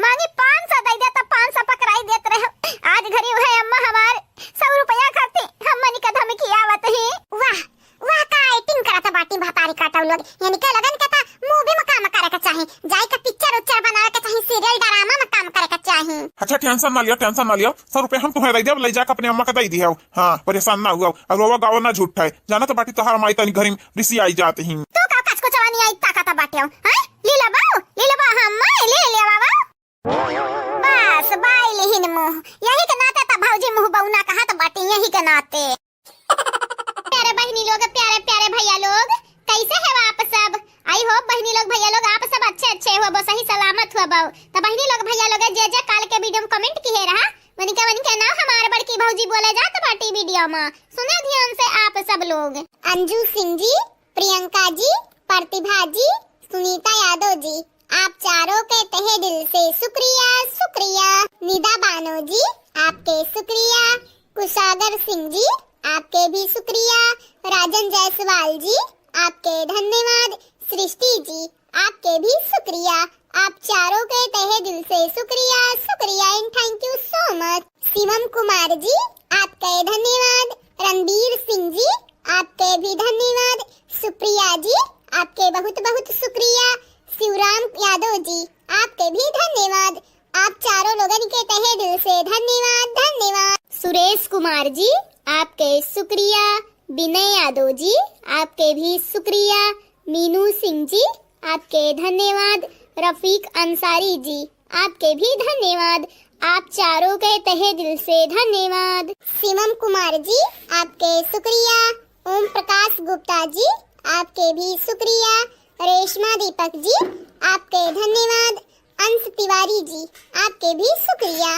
मांगी पाँच सौ दे दे त पाँच सौ पकड़ाई देत रहे। आज घरी वह अम्मा हमार सौ रुपया खरती हमन के धमकी आवत ही। वाह, वाह, का acting करत बाटी भतारी काटौ लोग। इनके लोगन के त movie में काम करे के चाही, जाए के picture उच्चर बनावे के चाही, serial drama में काम करे के चाही। अच्छा, tension ना लियो, tension ना लियो, सौ रुपया हम तुम्हें दे देब, ले जाके अपने अम्मा के दे दियो। हाँ, परेशान ना हुआ, और रोवा गावा ना झूठ है, जाना तो बाटी तोहार माई तनी घरी में रिसी आई जात ही। तू का कचको चवानी आई ताकत बाटे हो, हैं? लीला बाऊ, लीला बा, हाँ, माई, ले ले बाबा। बस, बाई लिहिन मुँह, यही के नाते त भौजी मुँह बउना कहत बाटी, यही के नाते। प्यारे बहिनी लोग, प्यारे प्यारे भैया लोग, कैसे हो आप सब? आई हो बहिनी लोग, भैया लोग, आप सब अच्छे अच्छे हो, बस सही सलामत हो बाऊ। त बहिनी लोग, भैया लोग, जे जे काल के video में comment किहे रहा, वनिके वनिके नाव हमार बड़की भौजी बोले जात बाटी video में। सुने ध्यान से आप सब लोग। अंजू सिंह जी, प्रियंका जी, प्रतिभा जी, सुनीता यादव जी, आप चारों के तहे दिल से शुक्रिया, शुक्रिया। निदा बानो जी, आपके शुक्रिया। कुशागर सिंह जी, आपके भी शुक्रिया। राजन जायसवाल जी, आपके धन्यवाद। सृष्टि जी, आपके भी शुक्रिया। आप चारों के तहे दिल से शुक्रिया, शुक्रिया and thank you so much। शिवम कुमार जी, आपके धन्यवाद। रणबीर सिंह जी, आपके भी धन्यवाद। सुप्रिया जी, आपके बहुत बहुत शुक्रिया। शिवराम यादव जी, आपके भी धन्यवाद। आप चारों लोगन के तहे दिल से धन्यवाद, धन्यवाद। सुरेश कुमार जी, आपके शुक्रिया। विनय यादव जी, आपके भी शुक्रिया। मीनू सिंह जी, आपके धन्यवाद। रफीक अंसारी जी, आपके भी धन्यवाद। आप चारों के तहे दिल से धन्यवाद। शिवम कुमार जी, आपके शुक्रिया। ओम प्रकाश गुप्ता जी, आपके भी शुक्रिया। रेशमा दीपक जी, आपके धन्यवाद। अंश तिवारी जी, आपके भी शुक्रिया।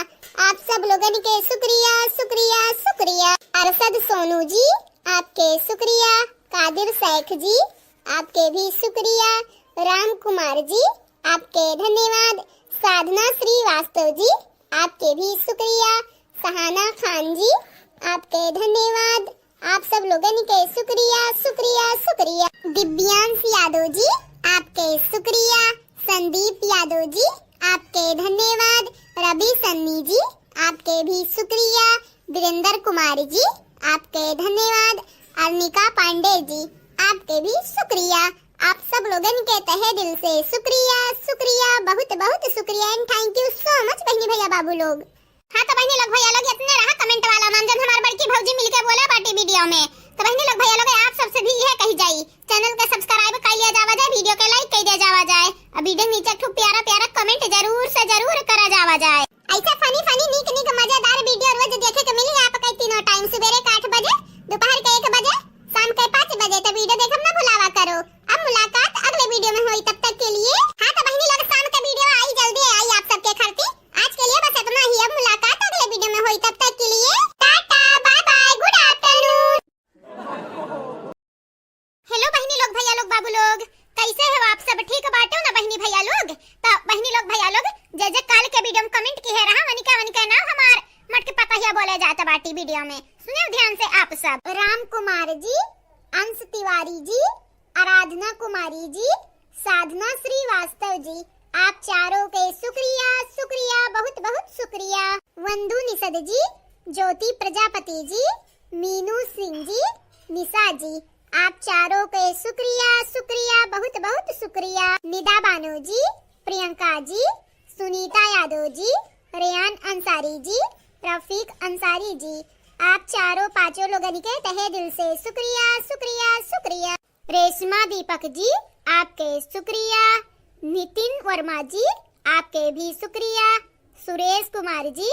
आप सब लोगन के शुक्रिया, शुक्रिया, शुक्रिया। अरशद सोनू जी, आपके शुक्रिया। कादिर शेख जी, आपके भी शुक्रिया। राम कुमार जी, आपके धन्यवाद। साधना श्रीवास्तव जी, आपके भी शुक्रिया। सहाना खान जी, आपके धन्यवाद। आप सब लोगन के शुक्रिया, शुक्रिया, शुक्रिया। दिव्यांश यादव जी, आपके शुक्रिया। संदीप यादव जी, आपके धन्यवाद। रवि सन्नी जी, आपके भी शुक्रिया। वीरेंद्र कुमार जी, आपके धन्यवाद। अर्निका पांडे जी, आपके भी शुक्रिया। आप सब लोगन के तहे दिल से शुक्रिया, शुक्रिया, बहुत बहुत शुक्रिया and thank you so much बहिनी भैया बाबू लोग। हाँ तो बहिनी लोग भैया लोग इतने रहा comment वाला नाम जौन हमार बड़की भौजी मिलके बोले बाटी video में। तो बहिनी लोग भैया लोग आप सबसे भी यह कही जाई, channel के subscribe कर लिया जावा जाए, video के like कर दिया जावा जाए, और video नीचे एक ठो प्यारा प्यारा comment जरूर से जरूर करा जावा जाए। ऐसा funny funny नीक नीक मजेदार video रोज देखे के मिली आपके तीनों time, सुबेरे के आठ बजे, दोपहर के एक बजे, शाम के पाँच बजे। तो video देखब ना भुलावा करो। अब मुलाकात अगले video में होई, तब तक के लिए। हाँ तो बहिनी लोग शाम के video आई, जल्दी आई आप सबके खातिर। आज के लिए बस इतना ही, अब मुलाकात अगले video में होई, तब तक के लिए टाटा, bye bye, good afternoon। Hello बहिनी लोग, भैया लोग, बाबू लोग, कैसे हो आप सब? ठीक बाटो ना बहिनी भैया लोग? तो बहिनी लोग, भैया लोग, जे जे काल के video में comment किहे रहा, वनिका वनिका नाम हमार मटके पतहिया बोले जात बाटी video में। सुने ध्यान से आप सब। राम कुमार जी, अंश तिवारी जी, आराधना कुमारी जी, साधना श्रीवास्तव जी, आप चारों के शुक्रिया, शुक्रिया, बहुत बहुत शुक्रिया। वंदू निषद जी, ज्योति प्रजापति जी, मीनू सिंह जी, निशा जी, आप चारों के शुक्रिया, शुक्रिया, बहुत बहुत शुक्रिया। निदा बानो जी, प्रियंका जी, सुनीता यादव जी, रेयान अंसारी जी, रफीक अंसारी जी, आप चारों पांचों लोगन के तहे दिल से शुक्रिया, शुक्रिया, शुक्रिया। रेशमा दीपक जी, आपके शुक्रिया। नितिन वर्मा जी, आपके भी शुक्रिया। सुरेश कुमार जी,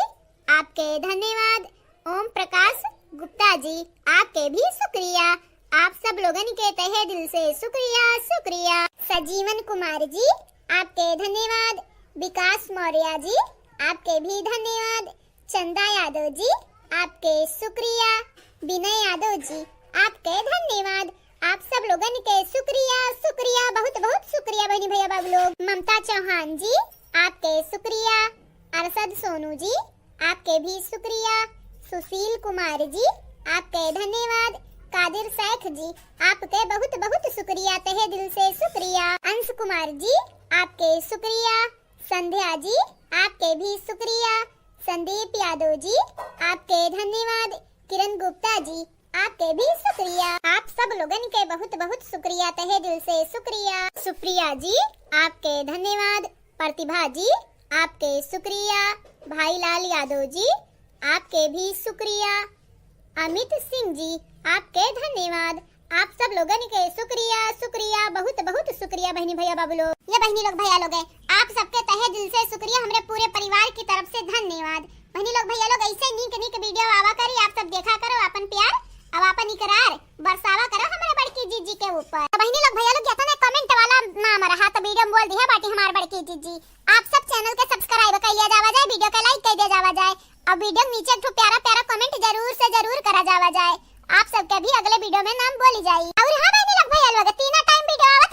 आपके धन्यवाद। ओम प्रकाश गुप्ता जी, आपके भी शुक्रिया। आप सब लोगन के तहे दिल से शुक्रिया, शुक्रिया। सजीवन कुमार जी, आपके धन्यवाद। विकास मौर्य जी, आपके भी धन्यवाद। चंदा यादव जी, आपके शुक्रिया। विनय यादव जी, आपके धन्यवाद। आप सब लोगन के शुक्रिया, शुक्रिया, बहुत बहुत शुक्रिया बहनी भैया बाबू लोग। ममता चौहान जी, आपके शुक्रिया। अरशद सोनू जी, आपके भी शुक्रिया। सुशील कुमार जी, आपके धन्यवाद। कादिर शेख जी, आपके बहुत बहुत शुक्रिया, तहे दिल से शुक्रिया। अंश कुमार जी, आपके शुक्रिया। संध्या जी, आपके भी शुक्रिया। संदीप यादव जी, आपके धन्यवाद। किरण गुप्ता जी, आपके भी शुक्रिया। आप सब लोगन के बहुत बहुत शुक्रिया, तहे दिल से शुक्रिया। सुप्रिया जी, आपके धन्यवाद। प्रतिभा जी, आपके शुक्रिया। भाईलाल यादव जी, आपके भी शुक्रिया। अमित सिंह जी, आपके धन्यवाद। आप सब लोगन के शुक्रिया, शुक्रिया, बहुत बहुत शुक्रिया बहनी भैया बाबू लोग। ये बहनी लोग, भैया लोग, आप सबके तहे दिल से शुक्रिया, हमरे पूरे परिवार की तरफ से धन्यवाद। बहनी लोग, भैया लोग, ऐसे नीक नीक वीडियो आवा करी, आप सब देखा करो, आपन प्यार और आपन इकरार बरसावा करो हमरे बड़की जीजी के ऊपर। तो बहनी लोग, भैया लोग, एतना कमेंट वाला नाम रहा तो वीडियो में बोल दिया बाटी हमार बड़की जीजी। आप सब चैनल के सब्सक्राइब कर लिया जावा जाए, वीडियो के लाइक कर दिया जावा जाए, और वीडियो के नीचे एक ठो प्यारा प्यारा कमेंट जरूर से जरूर करा जावा जाए। आप सबके भी अगले वीडियो में नाम बोली जाई। और हाँ बहनी लोग, भैया लोग, तीना टाइम वीडियो आवा